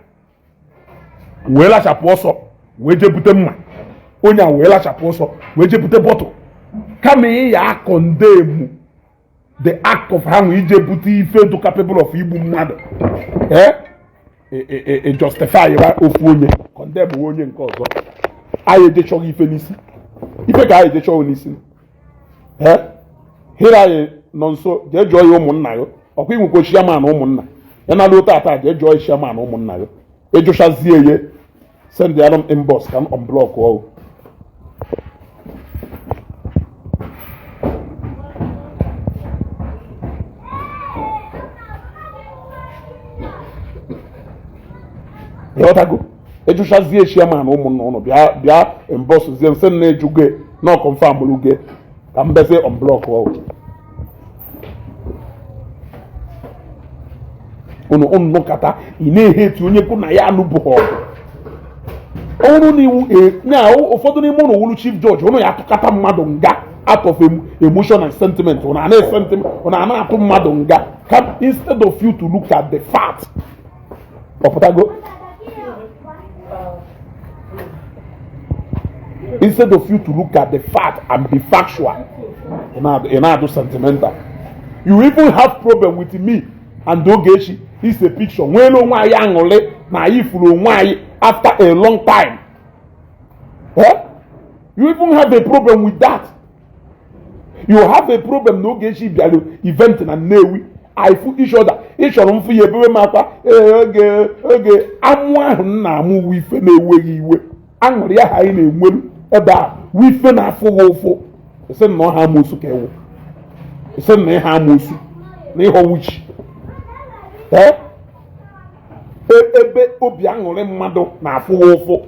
wee lachapụ ọsọ wee jee bute mma, onye a wee lachapụ ọsọ wee jee bute bottle, kama ị ya condemn the act of ha nwee ije bute ife dị capable of igbu mmadụ, ee, justify ya ofu onye, condemn onye nke ọzọ. Anyị ejechọghị ife n'isi, ife ka anyị ejechọghị n'isi. Ee, hịrị anyị nọ nso, jee jụọ ya ụmụnna ya. Ọkwa inwekwa chairman ụmụnna ya na luo tata, jee jụọ ya chairman ụmụnna ya. Ịjụchazie ya, send ya m inbox ka m unblock ọgụ. Ịghọtago? Ịjụchazie chairman ụmụnna ụnụ, bịa bịa inbox zie nsị na ejugo na ọ confirm ge ka m bezi unblock ọgụ unu. Unu nụkata, ị na-ehe etu onye kwụ na ya anụbụghị ọgụ. Ọ bụrụ na iwu na ụfọdụ n'ime ụnụ wuru chief judge, ụnụ ya atụkata mmadụ nga out of emotion and sentiment. Ụnụ ana sentiment, ụnụ ana atụ mmadụ nga ka instead of you to look at the fact. Ọpụtago? Instead of you to look at the fact and be factual, ị na-adụ sentimental. You even have problem with me and Ogechi is a picture nwere onwe anyị aṅụrị na anyị furu onwe anyị after a long time, eh? You even have a problem with that. You have a problem na Ogechi bịara event na Nnewi, I fụ each other. Ị chọrọ mfụ ya, ebebe m akwa. Ee, oge oge amụ ahụ m na-amụ wu ife na-eweghị iwe. Aṅụrị ahụ anyị na-enweru ebe a wu ife na-afụ gị ụfụ. Isi na ọha amoosu ka ewu, isi na ịha amoosu na ịghọ wuchi. Ee, ebe obi aṅụrị mmadụ na-afụ gị ụfụ,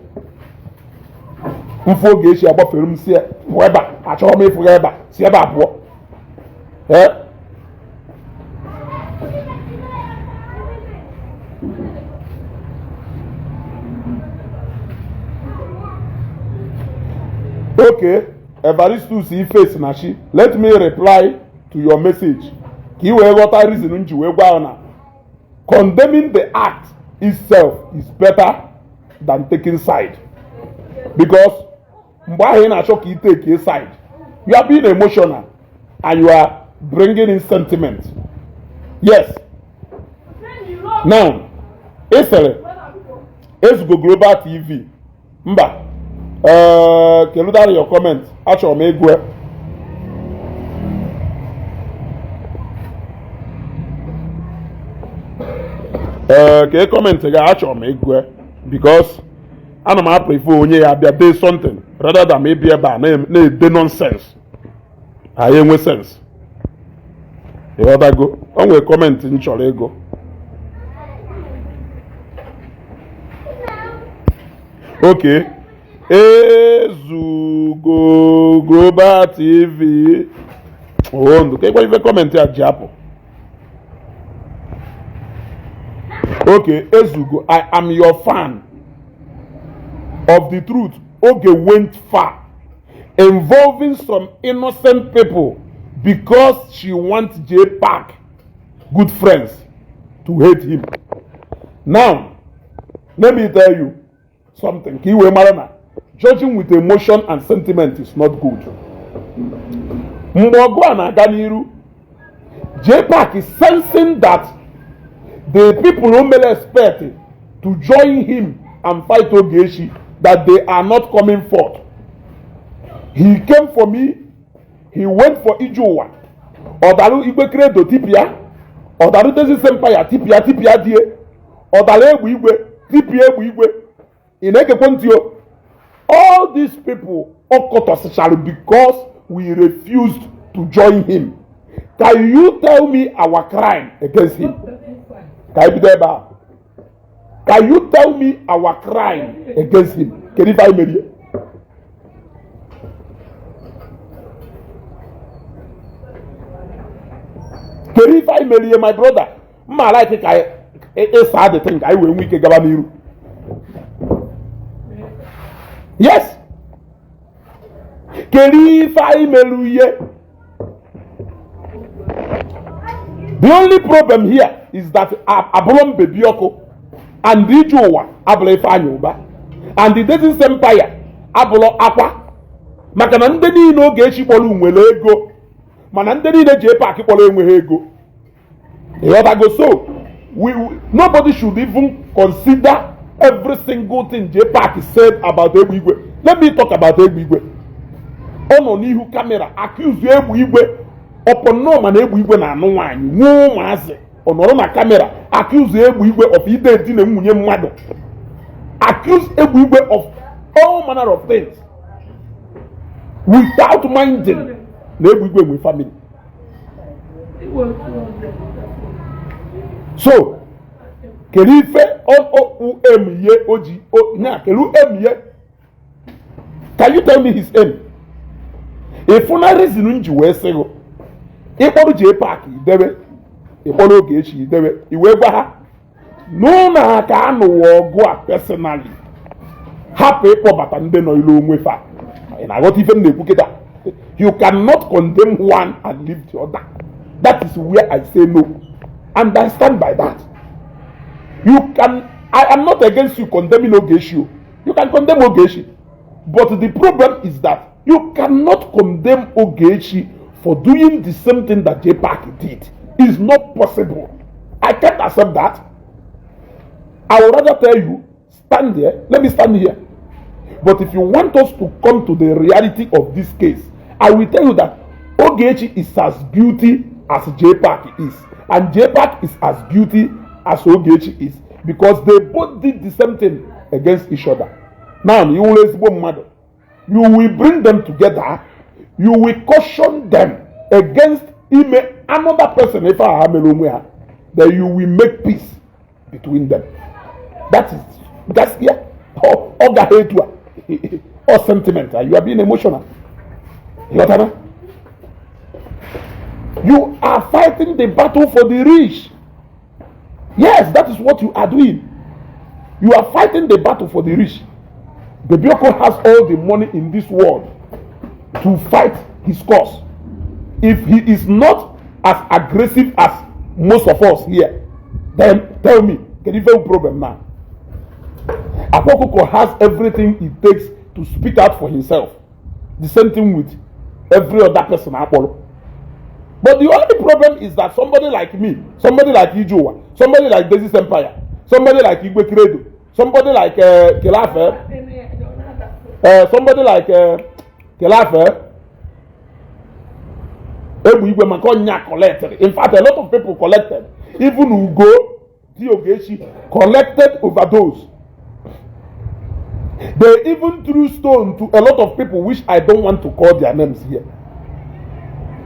mfụ oge echi agbafere m, si pụọ ebe a, achọrọ m ịfụ gị ebe a, si ebe a pụọ. Ee, okay, Evaristus Ife na chi, let me reply to your message ka ị wee ghọta reason m ji wee gwa ahụ na condemning the act itself is better than taking side, because mgbe ahụ ị na-achọ ka ị take a side, you are being emotional and you are bringing in sentiment. Yes, now ị sịrị Ezugo Global TV mba. Ee, keludara your comment, achọrọ m ịgụ ya. Ee, ka comment ga, achọrọ m ịgụ ya, because ana m prefer onye ya bịa dee something rather than ịbịa ebe a na-ede nonsense. Anyị enwe sense, ịghọtago? O nwere comment m chọrọ ịgụ. Okay, Ezugo Global TV, oh, ndụ ka ịgwa ife comment a ji apụ. Okay, Ezugo, I am your fan of the truth. Oge went far involving some innocent people because she wants J Park good friends to hate him. Now let me tell you something ka i wee mara na judging with emotion and sentiment is not good. Mgbe ọgụ a na-aga n'iru, JPAC, sensing that the people who may expect to join him and fight Ogechi, that they are not coming forth, he came for me, he went for Ijuwa, ọdarụ Igwe Credo tipịa, ọdarụ Dezis Empire tipịa, tipịa die, ọdara Egbe Igwe tipịa, Egbe Igwe. Ị na-ekekwe ntị o? All these people ọkọtọsịchara because we refused to join him. Can you tell me our crime against him? Ka anyị bido ebe a. Can you tell me our crime against him? Kedu ife anyị merie? Kedu ife anyị merie, my brother? Mma like ka ịsa the thing ka anyị wee nwee ike gaba n'iru. Yes, kedu ife anyị meru ihe? The only problem here is that abụrụ m Baby Ọkụ and Ije Ụwa abụrụ Ifeanyị Ụba and the Dezis Empire abụrụ akwa, maka na ndị niile Ogechi kpọrọ nwere ego, mana ndị niile JPAC kpọrọ enweghị ego. Ịghọtago? So we nobody should even consider every single thing JPAC said about Egbe Igwe. Let me talk about Egbe Igwe. Ọ nọ n'ihu camera accuse Egbe Igwe upon no mana Egbe Igwe na-anụ nwaanyị, nwee ụmụazị. Ọ nọrọ na camera accuse Egbe Igwe of ide edina nwunye mmadụ, accuse Egbe Igwe of all manner of things without minding na Egbe Igwe nwe family. So kedu ife aim ye o ji nya? Kedu aim ye? Can you tell me his aim? Ịfụna reason m ji wee sị gị ịkpọrọ JPAC idebe, ịkpọrọ Ogechi idebe, iwee gwa ha n'ụlọ ka anụwa ọgụ a personally, hapụ ịkpọbata ndị nọ ilu onwe fa. Ị na-aghọta ife m na-ekwu kịta? You cannot condemn one and leave the other. That is where I say no, and I stand by that. You can, I am not against you condemning Ogechi. You can condemn Ogechi, but the problem is that you cannot condemn Ogechi for doing the same thing that JPAC did. It's not possible. I can't accept that. I would rather tell you, stand there, let me stand here. But if you want us to come to the reality of this case, I will tell you that Ogechi is as guilty as JPAC is, and JPAC is as guilty as Ogechi is, because they both did the same thing against each other. Now, you will ezigbo mmadụ, you will bring them together, you will caution them against ime another person ife a ha mere onwe ha, then you will make peace between them. That is, that's, yeah. Ọ gaghị etu a ọ sentiment. You are being emotional. Ịghọtara? You are fighting the battle for the rich. Yes, that is what you are doing. You are fighting the battle for the rich. Baby Oko has all the money in this world to fight his cause. If he is not as aggressive as most of us here, then tell me, kedu ife problem now? Akwa has everything it takes to speak out for himself. The same thing with every other person akpọrọ. But the only problem is that somebody like me, somebody like Ijowa, somebody like Dezis Empire, somebody like Igwe Credo, somebody like Kelafe, somebody like Kelafe, Egbe Igwe maka ọnya collected. In fact, a lot of people collected. Even Ugo, di Ogechi, collected overdose. They even threw stone to a lot of people which I don't want to call their names here.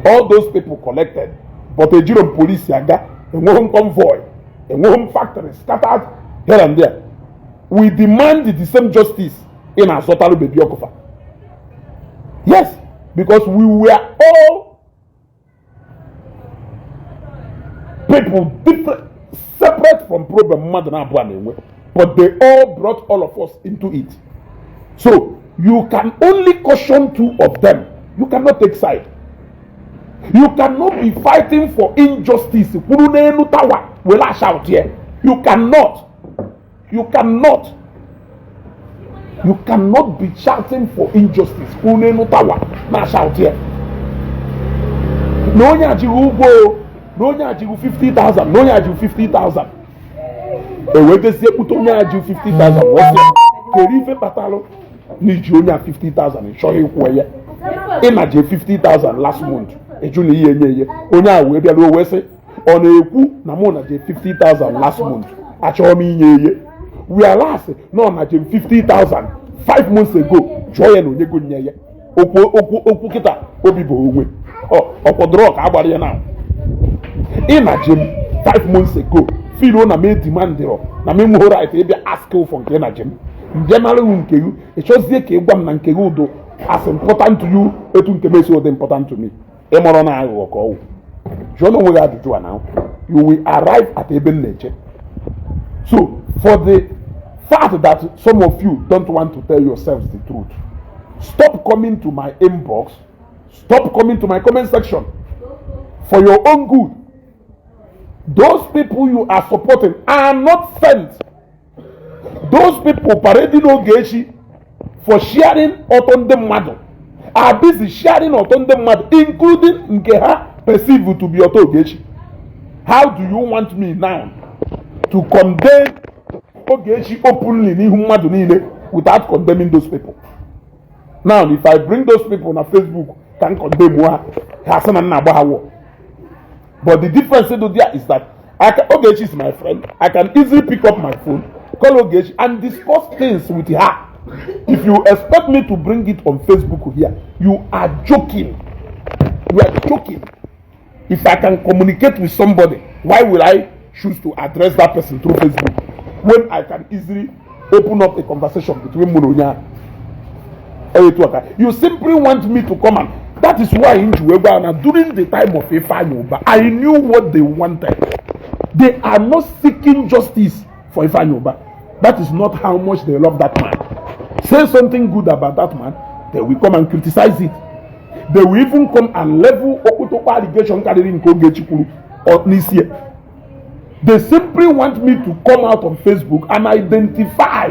All those people collected, but ejiro police aga, enweghị convoy, enweghị factory scattered here and there. We demand the same justice in Asotalu Baby Okufa. Yes, because we were all people different, separate from problem mmadụ na abụọ na-enwe, but they all brought all of us into it. So you can only caution two of them. You cannot take side. You cannot be fighting for injustice kwuru n'elu tower were shout here. You cannot, you cannot, you cannot be shouting for injustice kwuru n'elu tower na shout here. Na onye ajighị ụgwọ o, na onye ajighị 50,000, na onye ajighị 50,000, ewetezie kpute onye ajighị 50,000, wọsị kere ife kpatalụ na iji onye a 50,000 ị chọghị ịkwụ ya. Ịnaje 50,000 last month, ịjụ na ihe enye ihe onye a wee bịara o wee sị ọ na-ekwu na mụ na je 50,000 last month, achọghị m inye ihe, whereas na ọ na je 50,000 5 months ago. Jụọ ya na onye go nye ya okwu okwu okwu kịta obi bụ onwe ọkwọdọrọ ka agbara ya na ịnaje m 5 months ago, feel na m demandịrọ na m enweghị right ịbịa ask for nke ịnaje m. Mbịa nara nke gị, ị chọzie ka ị gwa m na nke gị udo as important to you etu nke m esi dị important to me. Ịmọrọ na aghụghọ ka ọ wụ. Jụọ na onwe gị ajụjụ a na you will arrive at ebe m na-eche. So for the fact that some of you don't want to tell yourselves the truth, stop coming to my inbox, stop coming to my comment section, for your own good. Those people you are supporting are not sent. Those people parading Ogechi for sharing ọtọ ndị mmadụ are busy sharing ọtọ ndị mmadụ, including nke ha perceive to be ọtọ Ogechi. How do you want me now to condemn Ogechi openly n'ihu mmadụ niile without condemning those people? Now if I bring those people na Facebook ka m condemn ha, ha sị na m na-agba ha war. But the difference do there is that I can, Ogechi is my friend. I can easily pick up my phone, call Ogechi and discuss things with her. If you expect me to bring it on Facebook here, you are joking. You are joking. If I can communicate with somebody, why will I choose to address that person through Facebook when I can easily open up a conversation between mụ na onye ahụ? You simply want me to come and that is why in Juwegwa during the time of Ifeanyi Uba, I knew what they wanted. They are not seeking justice for Ifeanyi Uba. That is not how much they love that man. Say something good about that man, they will come and criticize it. They will even come and level okpotokpo allegation karịrị nke Ogechi kwuru n'isi ya. They simply want me to come out on Facebook and identify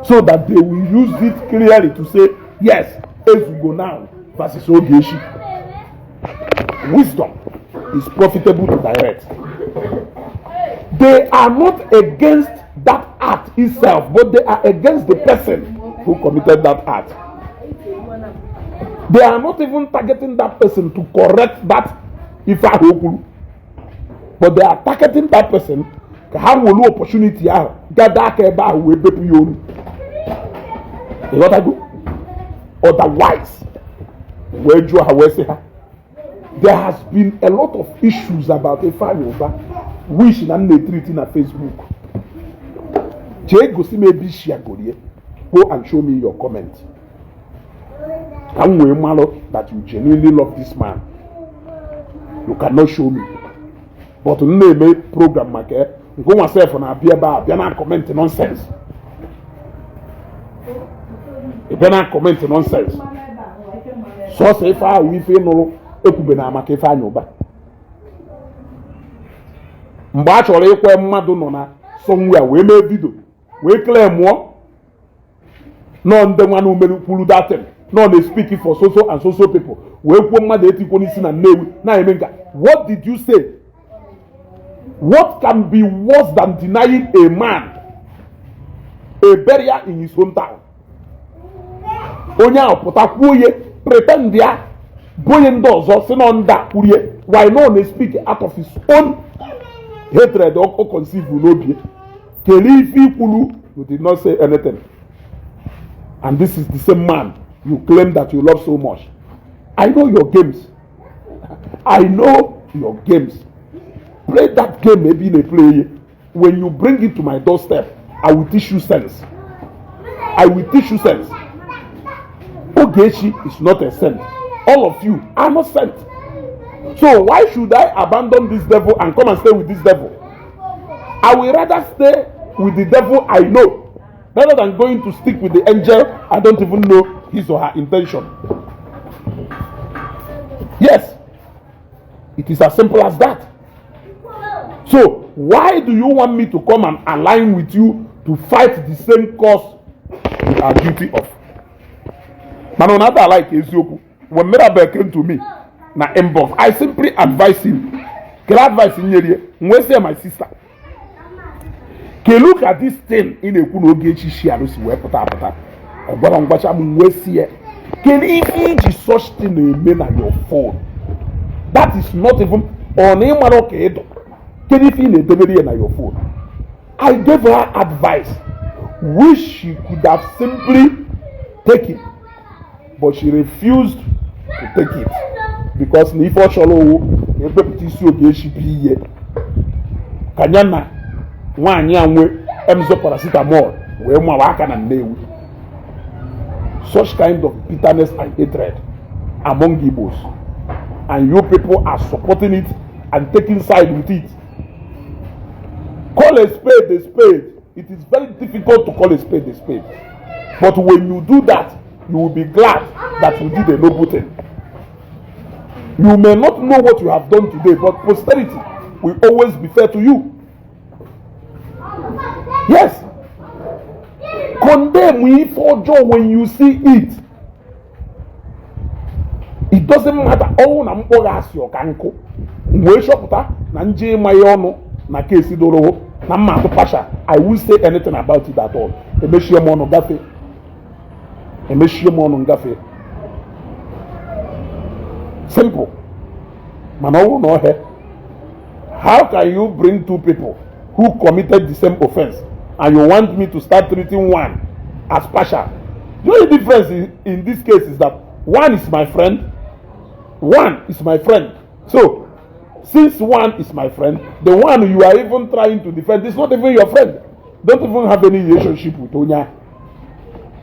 so that they will use it clearly to say, yes, Ezugo now versus Ogechi. Wisdom is profitable to direct. They are not against that act itself, but they are against the person who committed that act. They are not even targeting that person to correct that ife ahụ o kwuru, but they are targeting that person ka ha nwere opportunity ahụ gada aka ebe ahụ wee bepụ ya olu. Ịghọtago? Otherwise, wee jụọ ha wee sị ha, there has been a lot of issues about Ifeanyi Uba which na m na-etreat na Facebook. Jee gosi m ebe isi agorie. Go and show me your comment ka m wee malụ that you genuinely love this man. You cannot show me, but m na-eme program maka ya nke nwa sef na-abịa ebe a bịa na comment nonsense. Ị bịa na comment nonsense sọsọ ife ahụ ife ịnụrụ ekwube na maka Ifeanyi Uba mgbe a chọrọ ikwe mmadụ nọ na somewhere wee mee video wee claim mụọ nọ ndị nwa na umere kwuru datin nọ na speak for so so and so so people wee kwuo mmadụ etikwo n'isi na Nnewi na-eme nka. What did you say? What can be worse than denying a man a burial in his hometown? Onye ahụ pụta kwuo ihe pretend ya bụ onye ndị ọzọ si nọ ndị a kwurie. Why no na speak out of his own hatred o conceive n'obi? Kelee ife ikwulu. You did not say anything, and this is the same man you claim that you love so much. I know your games. I know your games. Play that game maybe in a play. When you bring it to my doorstep, I will teach you sense. I will teach you sense. Ogechi is not a saint. All of you are not saint. So why should I abandon this devil and come and stay with this devil? I will rather stay with the devil I know rather than going to stick with the angel I don't even know his or her intention. Yes, it is as simple as that. So why do you want me to come and align with you to fight the same cause you are guilty of? Mana ọ na-ada like eziokwu. When Mirabel came to me na Na inbox, I simply advise him. Kele advice nyere ya? M wee sị, "My sister, kelu ka this thing ị na-ekwu na Ogechi shi arụ si wee pụta apụta?" Ọ gwara ngwacha m. Wee si ya, "Kedu ife iji such thing na-eme na your phone? That is not even ọ na ịmara ka ịdụ. Kedu ife ị na-edebere ya na your phone?" I gave her advice which she could have simply taken, but she refused to take it because na ife ọ chọrọ owu na ebepụta isi Ogechi bụ ihe ka ya na nwaanyị a nwe emzo paracetamol wee mawa aka na Nnewi. Such kind of bitterness and hatred among Igbos, and you people are supporting it and taking side with it. Call a spade a spade. It is very difficult to call a spade a spade, but when you do that, you will be glad that you did a noble thing. You may not know what you have done today, but posterity will always be fair to you. Yes, condemn ife ọjọọ when you see it. It doesn't matter. Ọnwụ na mkpọrọ asị ọka nkụ wee chọpụta na nje ịma ya ọnụ na kesi doro na mma atụ pasha, I won't say anything about it at all. Emechie m ọnụ gafe, emechie m ọnụ ngafe. Simple. Mana ọ bụrụ na ọhịa, how can you bring two people who committed the same offense and you want me to start treating one as partial? The only difference in this case is that one is my friend. One is my friend. So since one is my friend, the one you are even trying to defend is not even your friend. Don't even have any relationship with onya.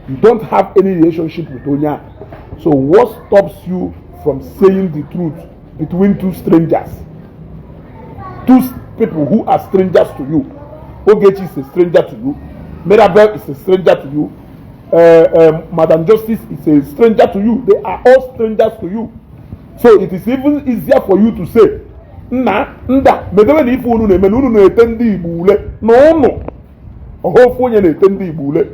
You don't have any relationship with onya. So what stops you from saying the truth between two strangers, two people who are strangers to you? Ogechi is a stranger to you. Mirabel is a stranger to you. Madam Justice is a stranger to you. They are all strangers to you. So it is even easier for you to say, "Nna nda medewe na ife unu na-eme na unu na-ete ndị Igbo ule na ụnụ ọha ofu onye na-ete ndị Igbo ule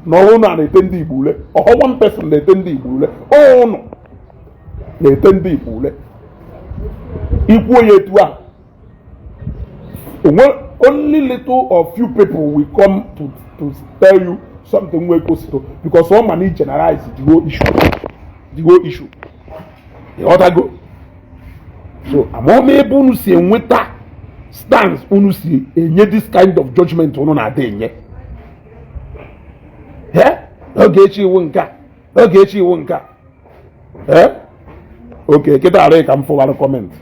na ọhụ unu a na-ete ndị Igbo ule, ọhọ one person na-ete ndị Igbo ule, ụnụ na-ete ndị Igbo ule." Ikwuo ya etu a, onwe only little or few people will come to tell you something wey go, because all money generalize the whole issue, the whole issue. Ịghọtago? So amaọma ebe unu si enweta stance unu si enye this kind of judgment unu na-ada enye. Ogechi iwu nke a, Ogechi iwu nke a. Oke kịta arị ka m fụwara comment,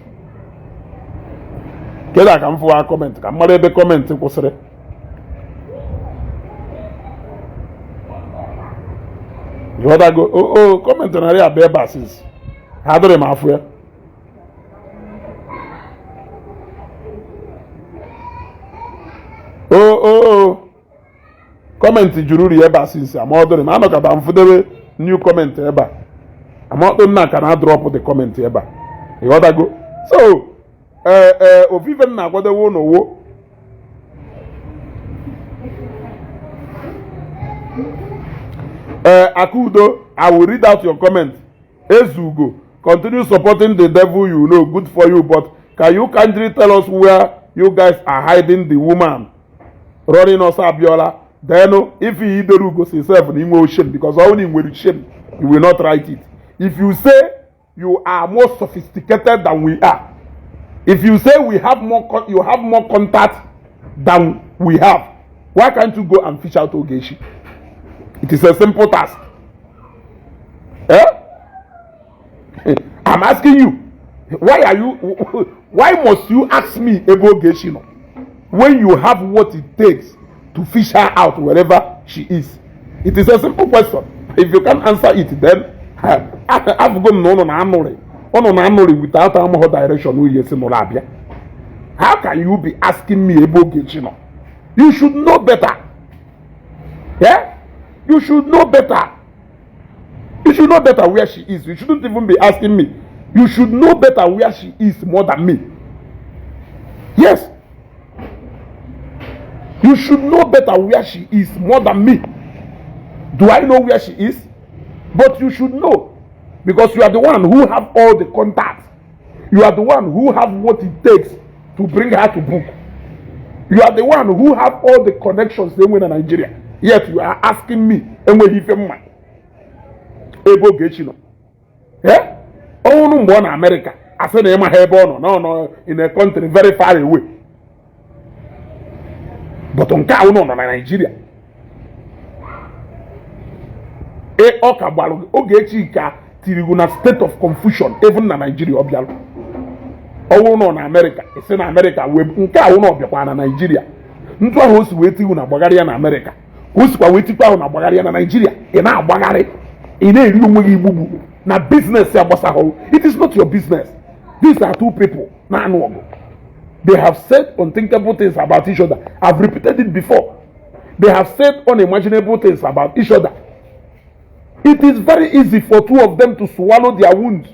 kịta ka m fụwara comment, ka m mara ebe comment kwụsịrị. Ịghọtago? O comment narị abịa ebe a since ha dịrị m afụ ya. O comment juru ri ebe a since ama ọ dịrị m anọkọta m fụdebe new comment ebe a. Amaọtụ nna ka na drop the comment ebe a. Ịghọtago? So ee ee, ofufe m na-akwadowe ụnụ wo ee Akudo, I will read out your comment. Ezugo, continue supporting the devil you know. Good for you, but can you kindly tell us where you guys are hiding the woman running us Abiola? Then if he ideru gosi himself na inwe shame, because only nwere shame, you will not write it. If you say you are more sophisticated than we are, if you say we have more you have more contact than we have, why can't you go and fish out Ogechi? It is a simple task. Eh? I'm asking you, why must you ask me ebe Ogechi nọ when you have what it takes to fish her out wherever she is? It is a simple question. If you can't answer it, then afụgo m na ụnụ na-anụrị, ụnụ na-anụrị without amụghọ direction uye si nụrụ abịa. How can you be asking me ebe Ogechi nọ? You should know better. Yeah? You should know better. You should know better where she is. You shouldn't even be asking me. You should know better where she is more than me. Yes. You should know better where she is more than me. Do I know where she is? But you should know, because you are the one who have all the contacts. You are the one who have what it takes to bring her to book. You are the one who have all the connections enwe na Nigeria, yet you are asking me enweghị ife mma ebe Ogechi nọ. Ọnwụrụ mgbe ọ na Amerịka, asị na ịma ha ebe ọ nọ, na ọ nọ in a country very far away, but nke ahụ nọ na Nigeria, ọ ka gbara Ogechi ka tirigu na state of confusion even na Nigeria. Ọ bịara ọnwụrụ nọ na Amerịka, esi na Amerịka wee nke ahụ na ọ bịakwa na Nigeria. Ntụ ahụ o si wee tigu na agbagharị ya na Amerịka, ka o sikwa wee tikwa ahụ na agbagharị ya na Nigeria. Ị na-agbagharị, ị na-eri onwe gị igbugbu na business ya gbasahụ. It is not your business. These are two people na-anụ ọgụ. They have said unthinkable things about each other. I've repeated it before. They have said unimaginable things about each other. It is very easy for two of them to swallow their wounds.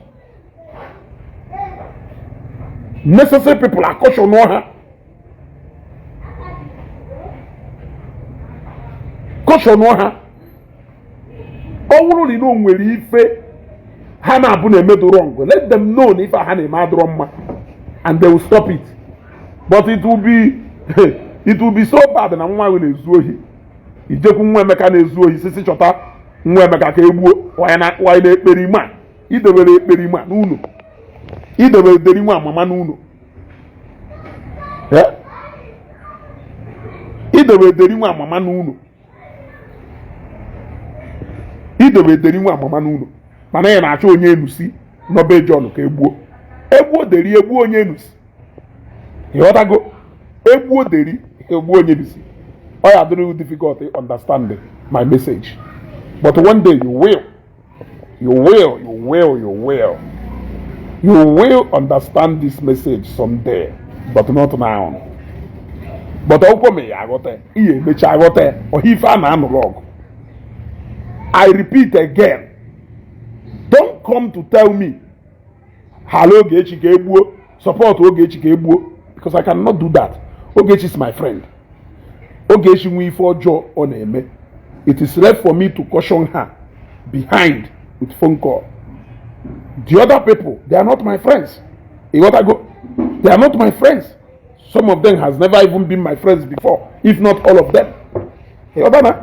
Necessary people are caution ha, caution ha. Ọ bụrụ na o nwere ife ha na-abụ na-emedu wrong, let them know na ife ha na-eme adịrọ mma and they will stop it. But it will be so bad na nwa ahụ na-ezu ohi, ijekwu nwa Emeka na-ezu ohi, sisi chọta nwa Emeka ka egbuo wanyị na ekperima. Idebere ekperima n'ụlọ, idebere deri nwa mama n'ụlọ, idebere deri nwa mama n'ụlọ, idebe deri nwa mama n'ụlọ, mana ya na-achọ onye enusi n'ọbe John ka egbuo. Egbuo deri, egbuo onye enusi. Ịghọtago? Egbuo deri, egbuo onye enusi. Ọ ya adịrị difficult to understand my message, but one day you will, you will, you will, you will, you will understand this message someday, but not now. But ọkwụkwọ ma ya aghọta, ihe emecha aghọta ọha ife a na-anụrụ ọgụ. I repeat again, don't come to tell me hala Ogechi ka egbuo, support Ogechi ka egbuo, because I cannot do that. Ogechi is my friend. Ogechi nwe ife ọjọọ ọ na-eme, it is left for me to caution her behind with phone call. The other people, they are not my friends. Ịghọtago? They are not my friends. Some of them has never even been my friends before, if not all of them. Ịghọta na?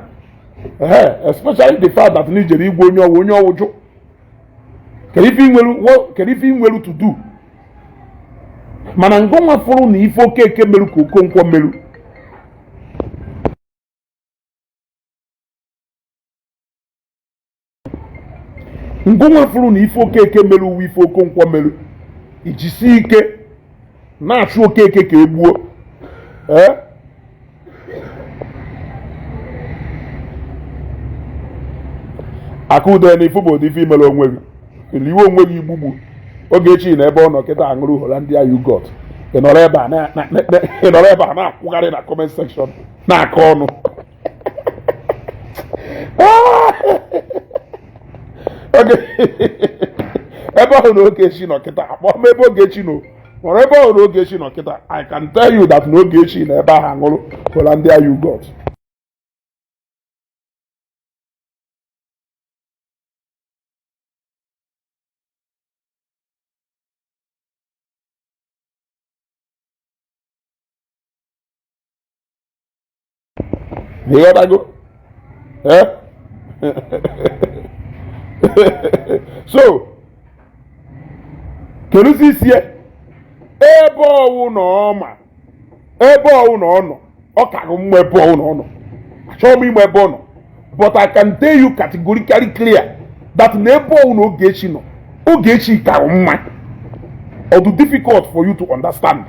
Especially the fact that n'ijere igwe onye ọwụ, onye ọwụ jụ. Kedu ife ị nwere to do? Mana ngọnwa fụrụ na ife Okeke merụ ka Okonkwo merụ. Ngụnwa fụrụ na ife Okeke merụ uwe ife Okonkwo merụ, ijisi ike na-achụ Okeke ka egbuo. Ee, akụde na ife bụ ụdị ife imere onwe gị, iliwe onwe gị igbugbu. Ogechi na ebe ọ nọ kịta aṅụrụ Hollandia yoghurt, ị nọrọ ebe a na-akwụgharị na comment section na-akọ ọnụ. Oge ebe ọhụrụ na Ogechi nọ kịta, akpọ m ebe Ogechi nọ, nọrọ ebe ọhụrụ Ogechi nọ kịta. I can tell you that na Ogechi na ebe ahụ aṅụrụ Hollandia yoghurt. Ịghọtago? Eh? So keduzi isi ebe ọwụ na ọma, ebe ọwụ na ọ nọ, ọ ka mma ebe ọwụ na ọ nọ. Achọghị m ime ebe ọ nọ, but I can tell you categorically clear that na ebe ọwụ na Ogechi nọ, Ogechi ka mma. Ọ dị difficult for you to understand?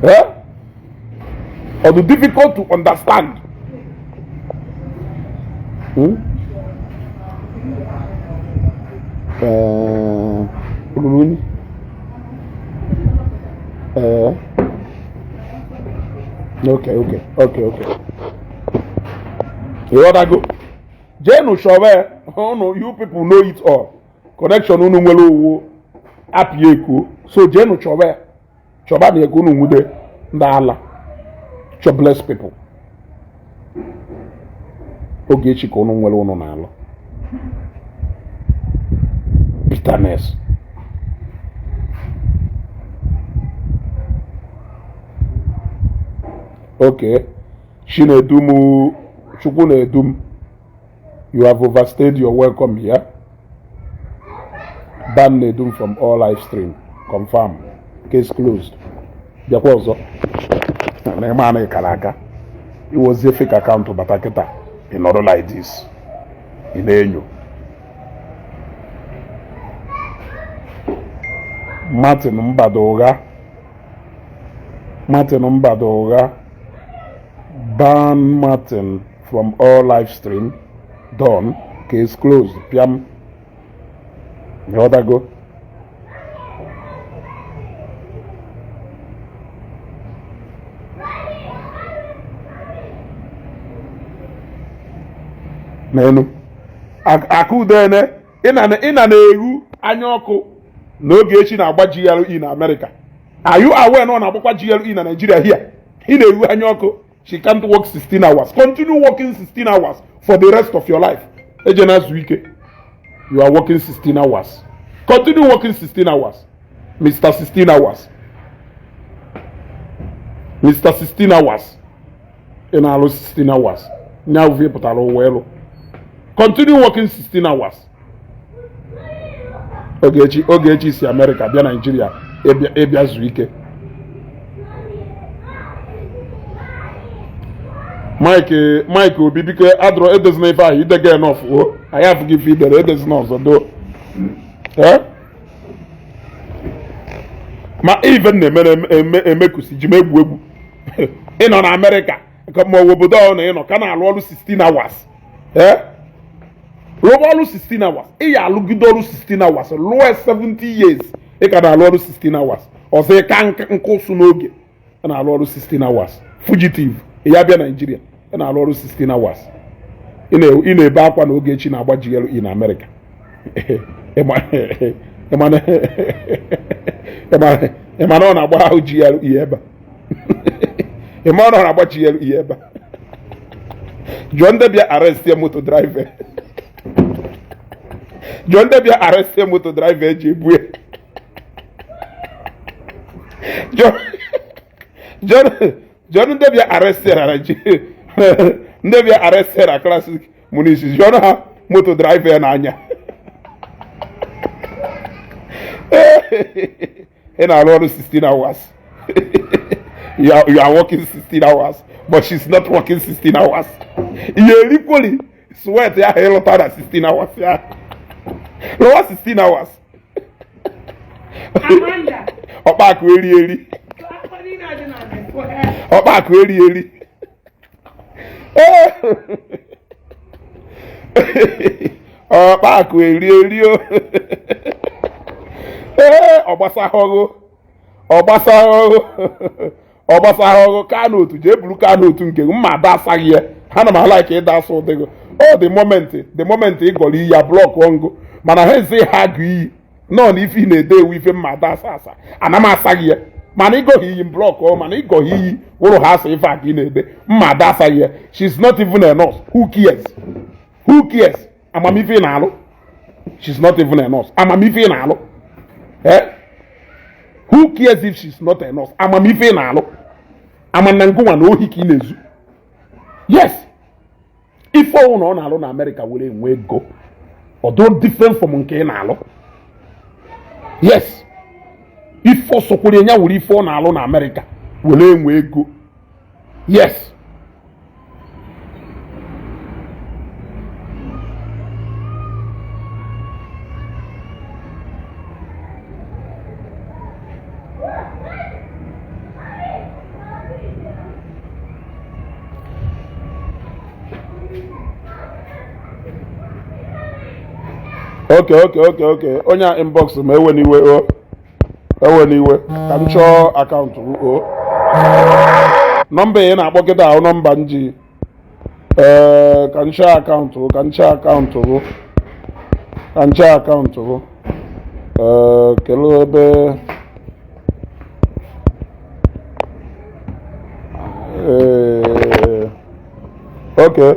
Eh? Ọ dị difficult to understand? Hmm? Ruru unyi? Okay. Ịghọtago? Jeenụ chọba unu. You people know it all. Connection unu nwere owu apị eko, so jeenụ chọba ya, chọba na eko unu nwude ndị ala jobless people. Ogechi ka unu nwere, unu na-alụ bitterness. Okay, Chinedum, Chukwunedum, you have overstayed your welcome here. Ban Nedum from all live stream. Confirm. Case closed. Bịakwa ọzọ na ịma na ịkara aka iwozie fake account bata kịta, ị nọrọ like this, ị na-enyo Martin Mbado ụgha, Martin Mbado ụgha. Ban Martin from all live stream. Done. Case closed. Piam. Ịghọtago? N'elu akụdene ị na na-eru anya ọkụ na Ogechi na-agba GLE na America. Are you aware na ọ na-agbakwa GLE na Nigeria here? Ị na-eru anya ọkụ she can't work 16 hours. Continue working 16 hours for the rest of your life. Ejena zuo ike. You are working 16 hours. Continue working 16 hours, Mr. 16 hours, Mr. 16 hours. Ị na-alụ 16 hours nya uvi pụtara ụwa elu. Continue working 16 hours. Ogechi, Ogechi si America bịa Nigeria ịbịa zuo ike. Mike, Mike Obi, biko adọrọ edezina ife ahụ idega enough o. Anyị afụghị ife idere, edezina ọzọ do. Ee, ma ife na-eme eme emekusi ji m egwu egwu. Ịnọ na Amerịka ma ọ bụ obodo ọ na ịnọ ka na-alụ ọrụ 16 hours, ee, rụba ọrụ 16 hours. Ị ya alụgide ọrụ 16 hours lụọ 70 years, ị ka na-alụ ọrụ 16 hours. Ọzọ ịka nkụsụ n'oge ị na-alụ ọrụ 16 hours. Fugitive ya bịa Naijiria, ị na-alụ ọrụ 16 hours. Ị na-ebe akwa na Ogechi na-agba GLE na Amerịka. Ịma na ọ na-agba ahụ GLE ebe a? Ịma na ọ na-agba GLE ebe a? Jụọ ndị bịa arrest ya moto driver. Jụọ ndị bịa arrest ya moto driver eji ebu ya. Jụọ ndị bịa arrest ya na Nigeria, ndị bịa arrest ya na Classic Munisi. Jụọ ha moto driver ya n'anya. Ị na-arụ ọrụ 16 hours. You are working 16 hours, but she's not working 16 hours. Ihe erikwoli sweat ya ahụ ịlụta na 16 hours ya lụwa 16 hours. Amanda. Ọkpa akụ eri eri. Akwa niile a dị na my forehead. Ọkpa akụ eri eri. Ọkpa akụ eri eri o. Ee, ọgbasahọgụ, ọgbasahọgụ, ọgbasahọgụ. Kaa n'otu jee buru kaa n'otu nke gị. Mma ada asaghị ya ha na m ala ka ịda asa ụdị gị. Ọ the moment ị gọrọ iyi ya block ngụ, mana ha ezi ha agụ iyi nọ na ife ị na-ede ewu ife mma ada asa asa ana m asaghị ya. Mana ịgọghị iyi m block ọ, mana ịgọghị iyi wụrụ ha asa ife a ka ị na-ede mma ada asaghị ya. She's not even a nurse. Who cares? Who cares? Amamife ị na-alụ. She's not even a nurse. Amamife ị na-alụ. Eh, who cares if she's not a nurse? Amamife ị na-alụ. Ama na ngụnwa na ohi ka ị na-ezu. Yes, ife ọnwụ na ọ na-alụ na Amerịka were enwe ego ọdụ different from nke ị na-alụ. Yes, ife ọsọkwere ya were ife ọ na-alụ na Amerịka were enwe ego. Yes. Okay, onye a inbox ma ewe n'iwe o, ewe n'iwe ka m chọọ account m o. Nọmba ị na-akpọ kịta ahụ, nọmba m ji, ee, ka m chọọ account m, ka m chọọ account m, ka m chọọ account m. Ee, kelee ebe. Ee, okay,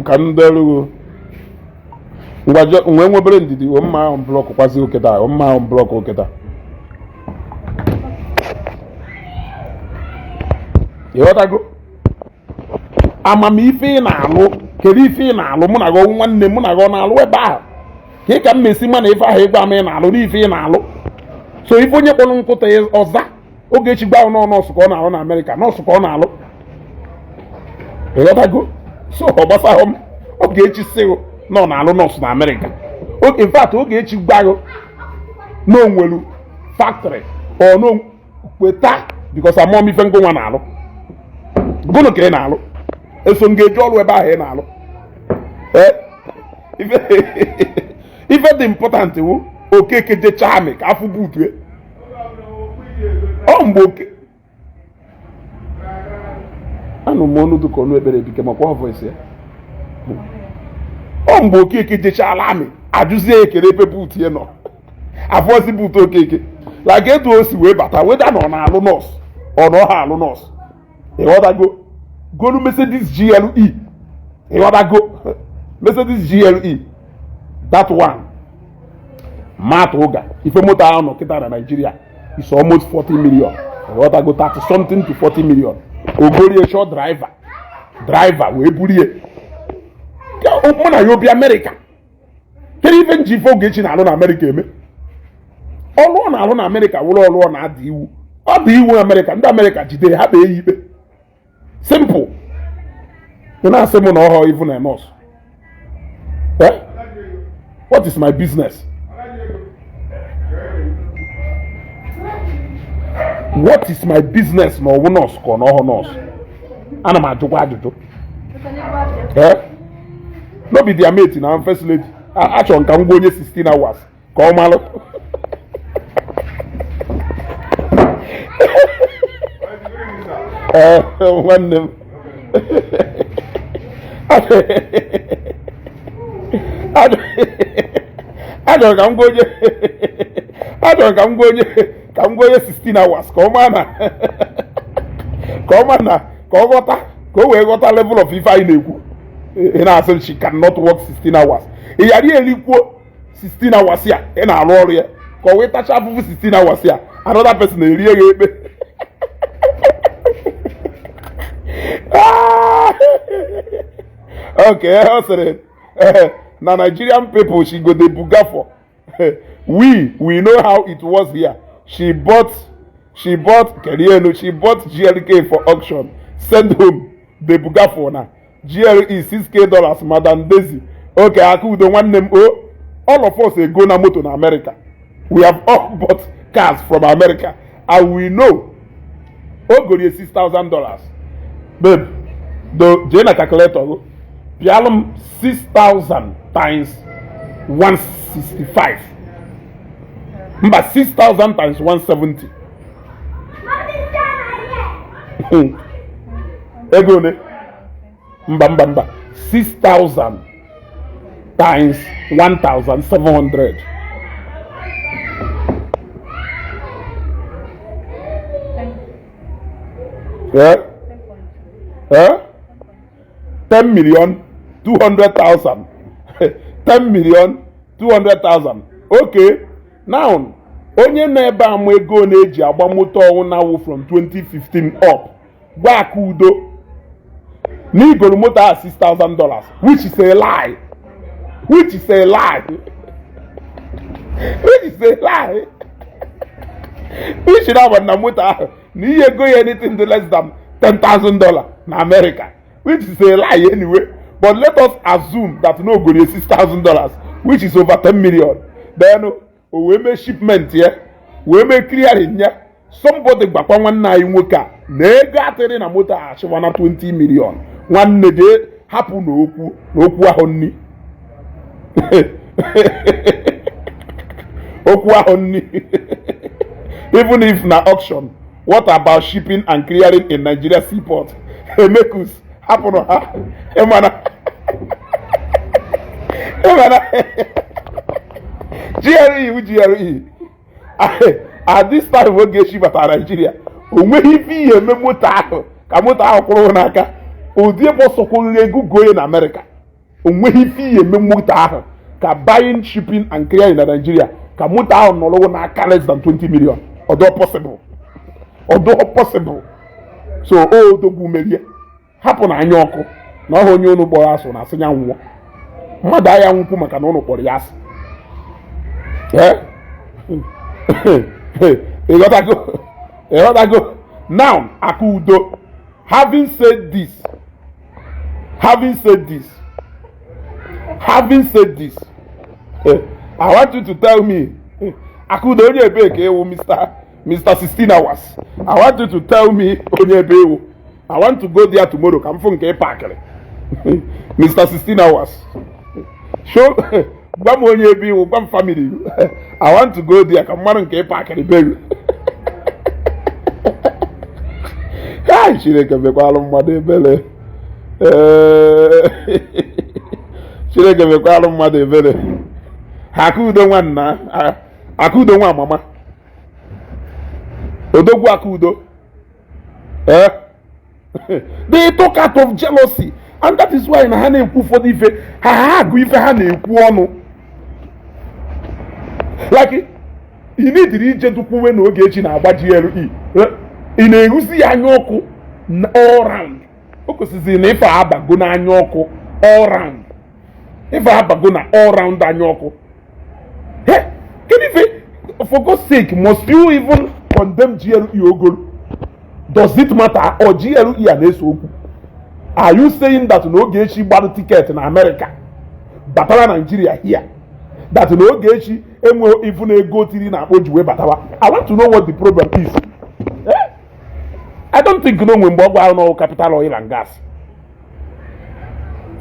ka m delugo ngwa nwee nwebere ndidi o. Mma ahụ block kwazi oketa o, mma ahụ block oketa. Ịghọtago? Amamife ị na-alụ, kedu ife ị na-alụ? Mụ na gị ọwụ nwanne? Mụ na gị ọ na-alụ ebe ahụ ka ị ka m mesi ma na ife ahụ ịgwa m ị na-alụ n'ife ị na-alụ. So ife onye kpọrọ nkụta ọza Ogechi gba nọ nọọsụ ka ọ na-alụ na Amerịka, nọọsụ ka ọ na-alụ. Ịghọtago? So ọ gbasahụ m. Ogechi sịghụ na ọ na-alụ nọọsụ na Amerịka. In fact, Ogechi gbaghụ na onwelu factory ọ no kweta, because amụọ m ife ngụnwa na-alụ. Gụnụ ka ị na-alụ? Eso m ga-eji ọrụ ebe ahụ ị na-alụ. Ife dị important wụ Okeke jechaa amị ka afụ butue ọ mgbe oke anụ m ọnụ dịka ọnụ Ebere Ebike makwa voice ya. Ọ mgbe Okeke jechala amị, ajụzie ekere ebe boot ya nọ, afọzi boot Okeke like etu o si wee bata, weda na ọ na-alụ nọọsụ, ọ na ọ ha alụ nọọsụ. Ịghọtago? Golu Mercedes GLE. Ịghọtago? Mercedes GLE, that one matụ ụga ife moto ahụ nọ kịta na Nigeria is almost 40 million. Ịghọtago? 30 something to 40 million. Ogorie short driver wee burie mụ na ya obi Amerịka. Kedu ife nji ife Ogechi na-alụ na Amerịka eme? Ọlụ ọ na-alụ na Amerịka wụrụ ọlụ ọ na-ada iwu. Ọ dị iwu Amerịka, ndị Amerịka jide ha kpee ya ikpe. Simple. Ị na-asị m na ọhọ even a nurse. Eh? What is my business? What is my business na ọwụ nọọsụ ka ọ na ọhọ nọọsụ? Ana m ajụkwa ajụjụ. Eh? No be their mate na first lady. Achọrọ m ka m gwa onye 16 hours ka ọ malụ. Ee, nwanne m, achọrọ ka m gwa onye, achọrọ ka m gwa onye 16 hours ka ọ maa na ka ọ maa na ka ọ ghọta, ka o wee ghọta level of ife anyị na-ekwu. Ị na-asị she cannot work 16 hours. Ị ghara erikwuo 16 hours ya ị na-arụ ọrụ ya ka ọ wee tacha afụfụ 16 hours ya, another person erie ya ekpe. Okay, ọ sịrị na Nigerian people she go dey buga for. We know how it was here. She bought Kerienu, she bought GLK for auction, send home, dey buga for na GLE 6K dollars. Madam Daisy, okay, Akudo nwanne m o, all of us ego na moto na America. We have all bought cars from America and we know o gorie $6,000. Babe, do jee na calculator go pịalụ m 6,000 times 165, mba, 6,000 times 170, ego ole? Mba, mba, mba, 6,000 times 1,700. Eh? Eh? 10 million 200,000. 10 million 200,000. Okay, now onye nọ ebe a ma ego na-eji agba moto ọwụ na-awụ from 2015 up, gwa Akudo na igoro moto ahụ $6,000, which is a lie, which is a lie, which is a lie, which na na moto ahụ na ihe ego ya anything less than $10,000 na America, which is a lie anyway. But let us assume that na ogoro $6,000, which is over 10 million. Then o wee mee shipment ya, wee mee clearing ya. Somebody gbakwa nwanne anyị nwoke a na ego atịrị na moto a achịwa na 20 million. Nwanne, jee hapụ na okwu na okwu ahụ nni, okwu ahụ nni. Even if na auction, what about shipping and clearing in Nigeria seaport? Emekus, hapụrụ ha. Ịmana ịmana GLE wu GLE at this time Ogechi batara Nigeria, o nweghị ife ihe eme moto ahụ ka moto ahụ kwụrụ n'aka ụdị ebe ọsọkwụghị ego goye na Amerịka. O nweghị ife ihe eme moto ahụ ka buying, shipping and clearing na Nigeria ka moto ahụ nọrọ n'aka less than 20 million. Ọdọ possible, ọdọ possible. So o odogwu merie, hapụ na anya ọkụ na ọha onye unu kpọrọ asụ na asị ya nwụọ. Mmadụ agha nwụkwu maka na unu kpọrọ ya asị. Eh? Ịghọtago? Ịghọtago? Now, Akudo, having said this, having said this, having said this, I want you to tell me, Akudo, onye ebe ka ewu? Mr. 16 hours, I want you to tell me onye ebe ewu. I want to go there tomorrow ka m fụ nke ị pakịrị. Mr. 16 hours, show, gwa m onye ebe iwu, gwa m family. I want to go there ka m mara nke ị pakịrị be gị. Kai, Chineke mekwalụ mmadụ ebere. Ee, Chineke mekwalụ mmadụ ebere. Akudo nwanna, Akudo nwa mama, odogwu Akudo. Eh, they talk out of jealousy, and that is why na ha na-ekwu ụfọdụ ife ha agụ ife ha na-ekwu ọnụ. Like, ị nidiri ije dukwuwe na Ogechi na-agba GLE, ị na-eruzi ya anya ọkụ all round. O kwesịrị na ife abago n'anya ọkụ all round, ife abago na all round anya ọkụ. Kedu ife? For God's sake, must you even condemn GLE ogolo? Does it matter? Or GLE a na-ese okwu? Are you saying that na Ogechi gbara ticket na America batara Nigeria here, that na Ogechi enwe ifu na ego tiri na akpọ ji wee batawa? I want to know what the problem is. Eh? I don't think na onwe mgbe ọ gwara n'ọwụ Capital Oil and Gas.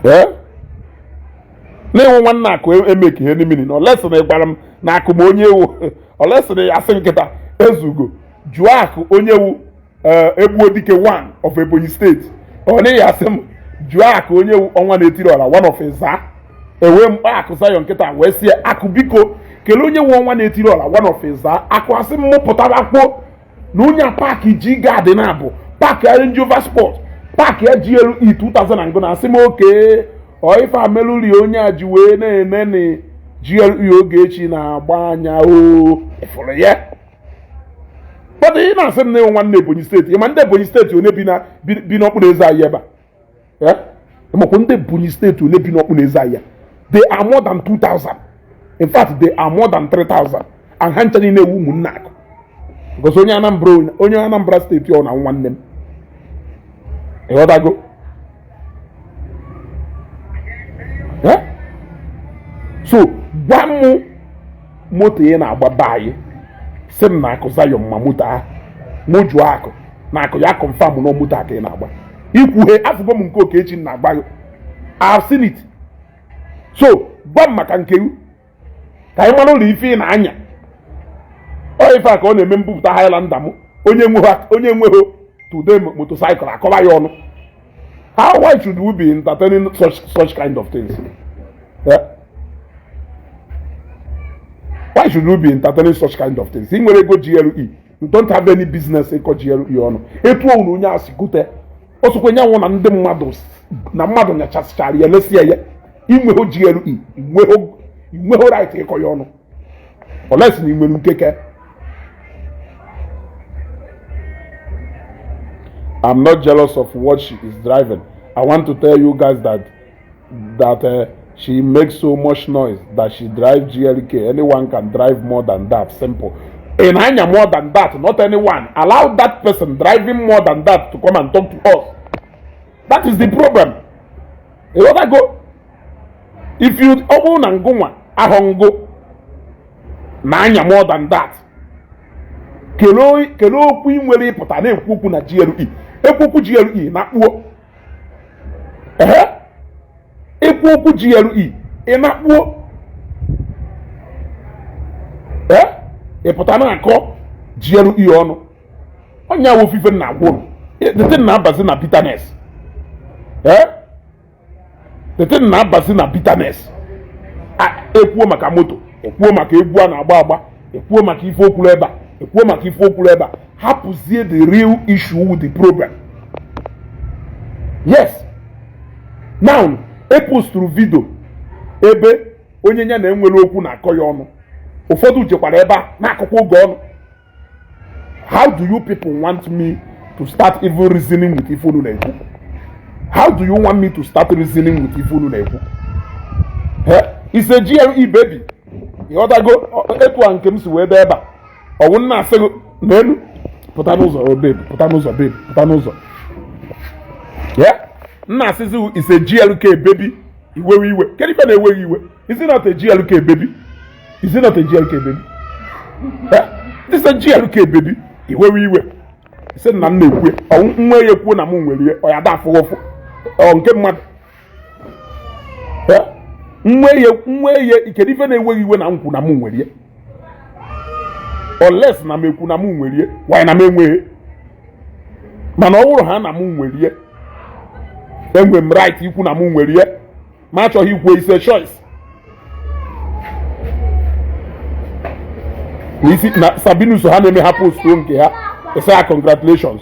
Eh? Na-enwe nwanne akụ emeki ihe n'imini na olesi na ịgbara m na akụ ma onye ewu olesi na ya asị nkịta ezugo jụọ akụ onye ewu egbuo dike one of Ebonyi State. Ọ naghị asị m jụọ akụ onye ewu ọnwa na-etiri ọra one of Ịza. Ewee mkpa akụ Zion nkịta wee sie akụ, biko kelee onye nwe ọnwa na-etiri ọra one of Ịza. Akụ asị m mụpụtara kwuo na onye a park ji gadị na abụ park ya Range Rover Sport, park ya GLE 2000 and na asị m oke ọ ife ameluri onye a ji wee na-ene na GLE Ogechi na-agba anya o ịfụrụ ya. But ị na-asị m na ịnwe nwanne Ebonyi State, ịma ndị Ebonyi State one bi na bi n'okpuru eze anyị ebe a? Ịmakwa ndị Ebonyi State one bi n'okpuru eze anyị? They are more than 2000. In fact, they are more than 3000, and ha ncha niile ewu ụmụnne akụ, because onye Anambra, onye Anambra State, ọ na nwanne m. Ịghọtago? So gwa m moto ị na-agba be anyị, sị m na akụ Zion ma moto ahụ. Mụ jụọ akụ na akụ ya confirm na moto aka ị na-agba. Ikwughe afụgo m nke Okechi na-agba gị. I've seen it. So gwa m maka nke ka anyị mara ụlọ ife ị na-anya. Ọ ife a ka ọ na-eme mbupụta Highlander m. Onye enweghị today motorcycle akọba ya ọnụ. How, why should we be entertaining such kind of things? Yeah? Why should we be entertaining such kind of things? Ị nwere ego GLE, you don't have any business ịkọ GLE ọnụ. Etu ọnwụ onye a si gote o sokwe nyanwụ na ndị mmadụ na mmadụ nyachasịchara ya lesie ya. Inweghị GLE, inweghị right ịkọ ya ọnụ unless na ị nwere nkeke. I'm not jealous of what she is driving. I want to tell you guys that she makes so much noise that she drives GLK. Anyone can drive more than that. Simple. In Anya more than that, not anyone. Allow that person driving more than that to come and talk to us. That is the problem. You want to go? If you ọ bụrụ na ngụnwa ahụ ngụ na anya more than that, kelee okwu ị nwere ịpụta na-ekwu okwu na GLE, ekwu okwu GLE na kpuo ehe, ekwu okwu GLE ị na-akpuo ee, ịpụta na-akọ GLE ọnụ. Onye awụ ofufe na-agwụ ụnụ. The thing na-abazi na bitterness. Ee, the thing na-abazi na bitterness. Ekwuo maka moto, ekwuo maka egwu a na-agba agba, ekwuo maka ife okwuru ebe a, ekwuo maka ife okwuru ebe a, hapụzie the real issue with the problem. Yes, now eposturu video ebe onye ya na-enwere okwu na-akọ ya ọnụ. Ụfọdụ jekwara ebe a na-akọkwa oge ọnụ. How do you people want me to start even reasoning with ife unu na-ekwu? How do you want me to start reasoning with ife unu na-ekwu? It's a GLE baby, ịghọtago? Etu a nke m si wee dee ebe a, ọwụ nna asị gị n'elu, pụta n'ụzọ, oh babe, pụta n'ụzọ, babe, pụta n'ụzọ. Yeah, nna asịzi is a GLK baby, iwewe iwe. Kedu ife na-eweghị iwe? Is it not a GLK baby? Is it not a GLK baby? Yeah, this is a GLK baby. Iwewe iwe, sị na m na-ekwu ọ nwa ya ekwuo na m nwere ihe ọ ya da afụ ụfụ ọ nke mmadụ. Nwa ya, nwa ya, kedu ife na-enweghị iwe na m kwu na m nwere ihe? Unless na m ekwu na m nwere ihe, why na m enweghị? Mana ọ bụrụ ha na m nwere ihe, enwe m right ikwu na m nwere ihe. Ma achọghị ikwu, is a choice. N'isi na Sabinus ha na-eme ha postuo nke ha, ese ha congratulations.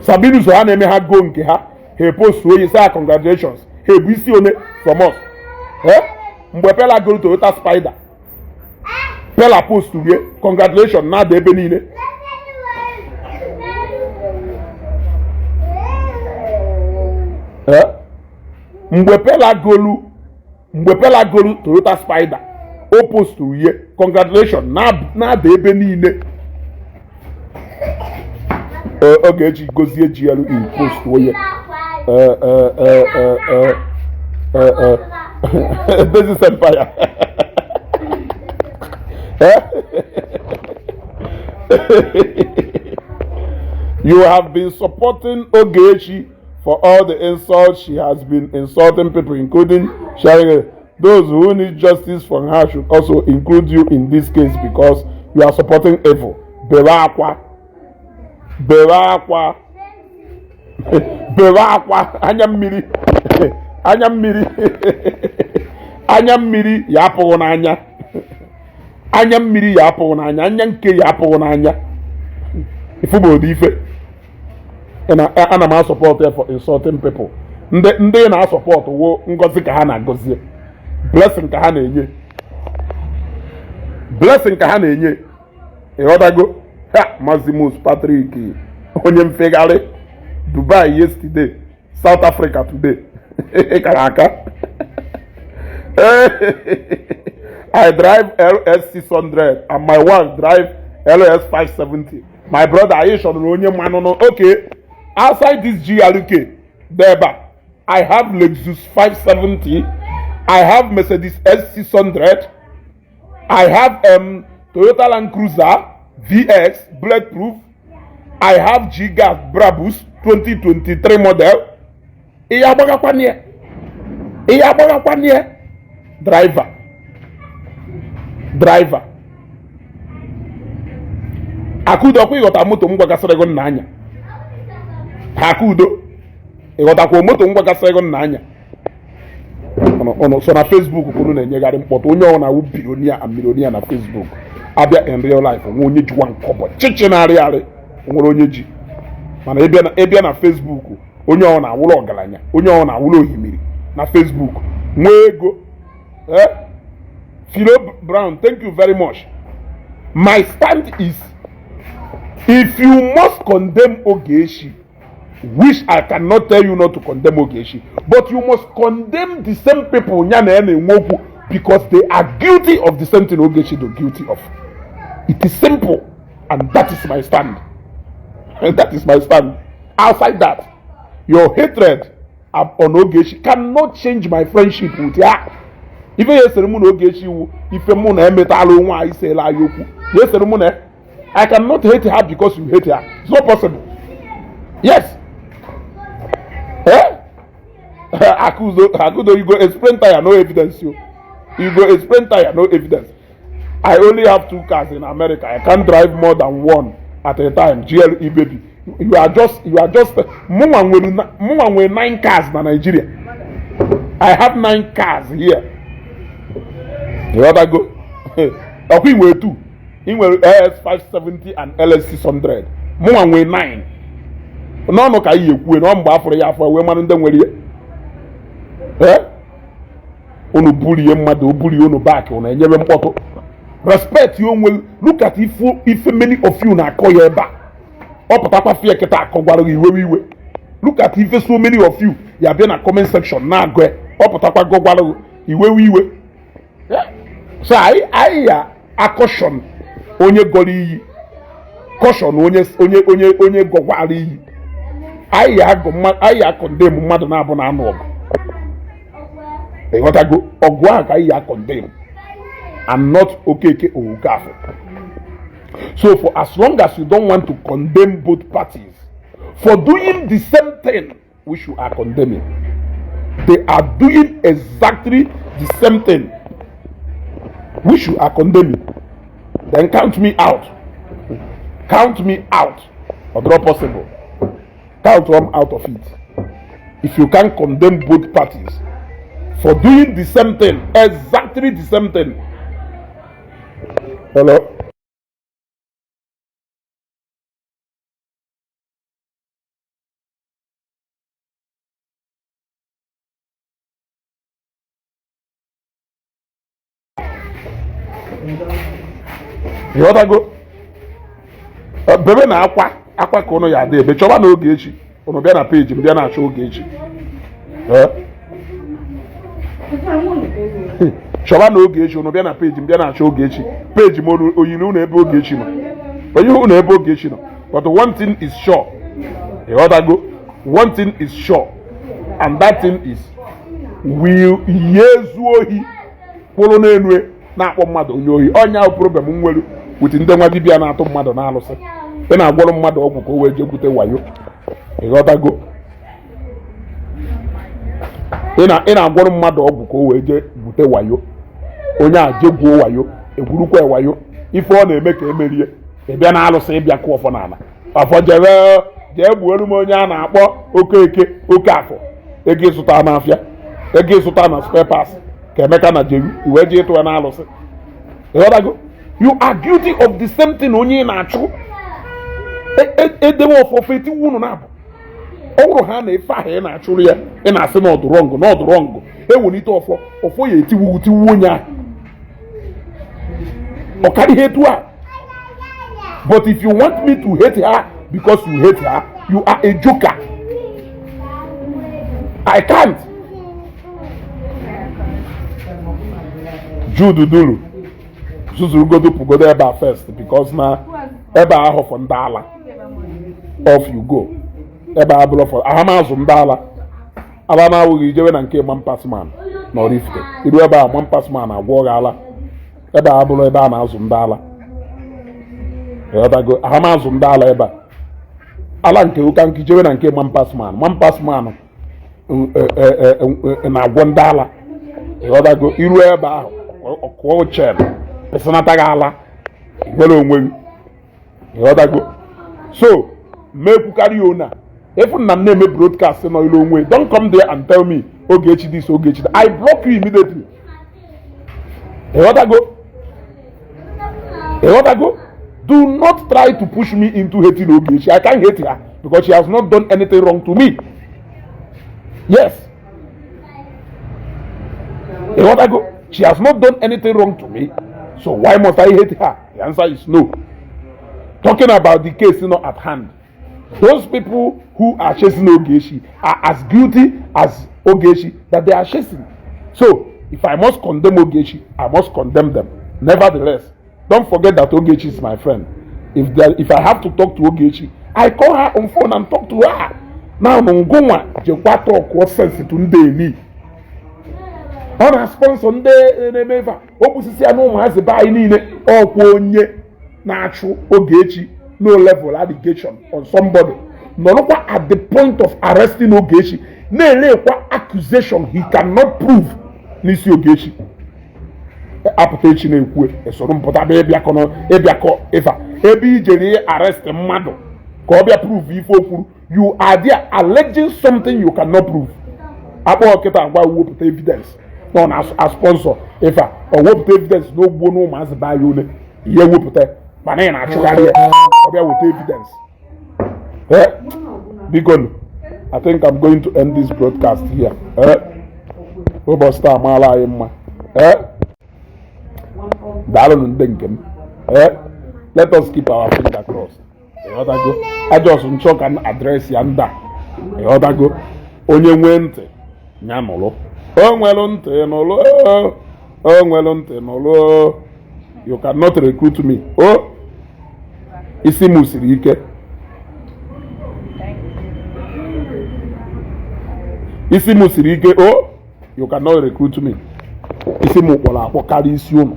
Sabinus ha na-eme ha go nke ha, ha epostuo ya, ese ha congratulations. Ha ebu isi one from us. Mgbe Pela goro Toyota Spider, Pela post rie congratulations na-ada ebe niile. Mgbe Pela golu Toyota Spider, o posturu ihe congratulations na-ada ebe niile. Ogechi gozie GLE post onye Business Empire. You have been supporting Ogechi for all the insults she has been insulting people, including sharing. Those who need justice from her should also include you in this case because you are supporting evil. Bere akwa. Bere akwa. Bere akwa. Anya mmiri. Anya mmiri. Anya mmiri ya apụghị n'anya. Anya mmiri ya apụghị n'anya. Anya nke ya apụghị n'anya. Ifu bụ ụdị ife. Ana m asọpọtụ ya for insulting people. Ndị na-asọpọtụ wo ngozi ka ha na-agọzie, blessing ka ha na-enye, blessing ka ha na-enye. Ịghọtago? Ha Mazimus Patrick onye mfegharị Dubai yesterday, South Africa today. Kara aka. I drive LS 600 and my wife drive LS 570. My brother, anyị chọrọ onye mmanụ. Okay, outside this GLK deba, I have Lexus 570, I have Mercedes S600, I have Toyota Land Cruiser VX bulletproof, I have G-Gas Brabus 2023 model. Ihe agbagakwanie, ihe agbagakwanie. Driver, driver Akudo, ọkwa ịghọta moto m gwagasịrị gị nna anya. Akudo, ịghọtakwa moto m gwagasịrị gị nna anya. Ọnụ so na Facebook kwuru na-enyegharị mkpọtụ. Onye ọ na-awụ billionaire and millionaire na Facebook, abịa in real life nwe onye jiwa nkọbọ chichi na-arị arị, nwere onye ji. Mana ịbịa na Facebook, onye ọ na-awụrụ ọgaranya, onye ọ na-awụrụ ohimiri na Facebook nwee ego. Philo Brown, thank you very much. My stand is, if you must condemn Ogechi, which I cannot tell you not to condemn Ogechi, but you must condemn the same people nya na ya na-enwe okwu, because they are guilty of the same thing Ogechi do guilty of. It is simple, and that is my stand. And that is my stand. Outside that, your hatred on Ogechi cannot change my friendship with her. Ife ya esere mụ na Ogechi wu ife mụ na emetala onwe anyị seela anyị okwu. Ya esere mụ na I cannot hate her because you hate her. It's not possible. Yes. Eh? Akudo, you go explain tire, no evidence. You go explain tire, no evidence. I only have 2 cars in America. I can't drive more than one at a time. GLE baby. You are just Mụnwa nwere 9 cars na Nigeria. I have 9 cars here. You rather go? Ọkwa inwere 2. I nwere AS 570 and LS 600. Mụnwa nwere 9. N'ọnụ ka anyị ekwu na mgbe afọrọ ya afọ wee mara ndị nwere ihe. Unu burie mmadụ, o burie unu back, unu enyebe mkpọtụ. Respect ya onwe. Look at ife many of you na-akọ ya ebe a. Ọ pụtakwa fie kịta akọgwara gị iwewe iwe. Look at ife so many of you ya bịa na comment section na-agụ ya. Ọ pụtakwa gọgwara gị iwewe iwe. So anyị ya a-caution onye gọrọ iyi, caution onye gọkwara iyi. Anyị ya agụ anyị ya condemn mmadụ na-abụ na anụ ọgụ. Ịghọtago? Ọgụ ahụ ka anyị ya condemn and not Okeke Okafor. So for as long as you don't want to condemn both parties for doing the same thing which you are condemning, they are doing exactly the same thing which you are condemning, then count me out. Count me out. Or not possible. Count one out of it. If you can condemn both parties for doing the same thing, exactly the same thing. Hello? Ịghọtago? Bebe na akwa akwa ka ụnụ ya adị ebe chọba na Ogechi. Ụnụ bịa na page m bịa na-achọ Ogechi. Chọba na Ogechi. Ụnụ bịa na page m bịa na-achọ Ogechi. Page m oyiri ụnụ ebe Ogechi nọ, onye ụnụ ebe Ogechi nọ. But one thing is sure, ịghọtago? One thing is sure, and that thing is will ihe ezu ohi kwụrụ n'elu na-akpọ mmadụ onye ohi. Ọnya ahụ problem m nwere with ndị nwa dibịa na-atụ mmadụ na-alụsị. Ị na-agwọrọ mmadụ ọgwụ ka o wee jekwute wayo. Ịghọtago? Ị na-agwọrọ mmadụ ọgwụ ka o wee jee gwute wayo. Onye a jegwuo wayo, egwurukwa wayo. Ife ọ na-eme ka emerie. Ị bịa na alụsị, ịbịa kụọ ọfọ n'ala, afọ jebe jee gbuoro m onye a na-akpọ Okeke Okafọ. Ego ịzụta n'afịa, ego ịzụta na spare parts ka Emeka na jeru iwee jee ịtụ ya na alụsị. Ịghọtago? You are guilty of the same thing onye ị na-achụ. Edewe ọfọfọ etiwu unu na-abụ. Ọ bụrụ ha na ife ahụ ị na-achụrụ ya, ị na-asị na ọdụ wrong, na ọdụ wrong, ewelite ọfọ, ọfọ ya etiwu tiwu onye ahụ. Ọ karịghị etu a. But if you want me to hate her because you hate her, you are a joker. I can't. Jude Duru zuzurugodo pụgodo ebe a first, because na ebe a ahụ for ndị ala. Off you go. Ebe a bụrụ for ahamazụ ndị ala. Ala na-awụghị ijewe na nke Mampasman na Oraifite. Iru ebe a, Mampasman agwọ gị ala. Ebe a bụrụ ebe a na-azụ ndị ala. Ịghọtago? Ahamazụ ndị ala ebe a. Ala nke ụka nke ijewe na nke Mampasman. Mampasman na-agwọ ndị ala. Ịghọtago? Iru ebe ahụ, ọkụọ chen pesanata gị ala, nwere onwe gị. Ịghọtago? So mekwukarị ona if nna m na-eme broadcast nọ ilu onwe, don't come there and tell me Ogechi this, Ogechi that. I block you immediately. Ịghọtago? Ịghọtago? Do not try to push me into hating Ogechi. I can't hate her because she has not done anything wrong to me. Yes, ịghọtago? She has not done anything wrong to me, so why must I hate her? The answer is no. Talking about the case not at hand, those people who are chasing Ogechi are as guilty as Ogechi that they are chasing. So if I must condemn Ogechi, I must condemn them. Nevertheless, don't forget that Ogechi is my friend. If I have to talk to Ogechi, I call her on phone and talk to her. Now ngụnwa jekwa talk sense to ndị eni ọ na sponsor ndị na-eme ife a. O kwusisi ya na ụmụazị be anyị niile. Ọkwa onye na-achụ Ogechi, no level allegation on somebody, nọrọkwa at the point of arresting Ogechi, na-elekwa accusation he cannot prove n'isi Ogechi. Apụta echi na-ekwu esoro mpụta bịa ịbịakọ ịbịakọ ife a. Ebe ijere arrest mmadụ ka ọ bịa prove ife o kwuru, you are there alleging something you cannot prove. Akpọ kịta agwa wepụta evidence na ọ na-sponsor ife a, ọ wepụta evidence na ogbuo na ụmụazị be anyị ole ihe wepụta, mana ị na-achụgharị ya ọ bịa weta evidence. Eh, biko nụ, I think I'm going to end this broadcast here. Eh, ụbọchị taa amaala anyị mma. Eh, Daalụnụ ndị nke m. Let us keep our finger crossed. Ịghọtago? I just nchọ ka m address ya ndị a. Ịghọtago? Onye nwee ntị ya nụrụ. O nwere ntị nụrụ. O nwere ntị nụrụ. You cannot recruit me. O isi m siri ike. Isi m siri ike. O you cannot recruit me. Isi m kpọrọ akpọ karịa isi ụnụ.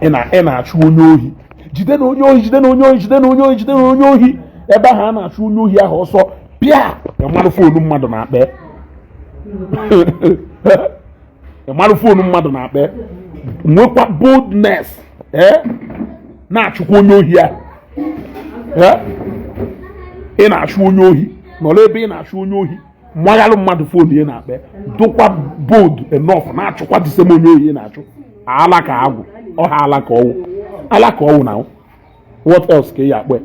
Ị na-achụ onye ohi, jide na onye ohi, jide na onye ohi, jide na onye ohi, jide na onye ohi. Ebe ahụ a na-achụ onye ohi ahụ ọsọ pịa, ịmarụ phone mmadụ na-akpa, ịmarụ phone mmadụ na-akpa. Nwekwa boldness na-achụkwa onye ohi ahụ. Ị na-achụ onye ohi, nọrọ ebe ị na-achụ onye ohi, mmaghalụ mmadụ phone ya na-akpa, dụkwa bold enough na-achụkwa the same onye ohi ị na-achụ. Ala ka agwụ ọha, ala ka ọwụ, ala ka ọwụ na what else ka ị ya akpọ?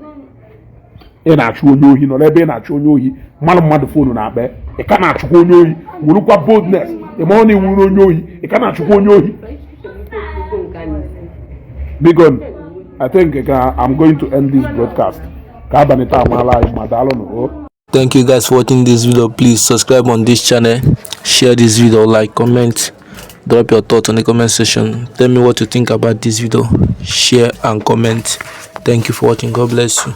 Ị na-achụ onye ohi, nọrọ ebe ị na-achụ onye ohi, mmadụ mmadụ phone na-akpa, ị ka na-achụkwa onye ohi, werukwa boldness. Ị ma ọ na-ewuru onye ohi, ị ka na-achụkwa onye ohi. Biko, I think I'm going to end this broadcast. Ka abalị taa amaala anyị ma. Daalụnụ o. Thank you guys for watching this video. Please subscribe on this channel, share this video, like, comment, drop your thoughts on the comment section. Tell me what you think about this video. Share and comment. Thank you for watching. God bless you.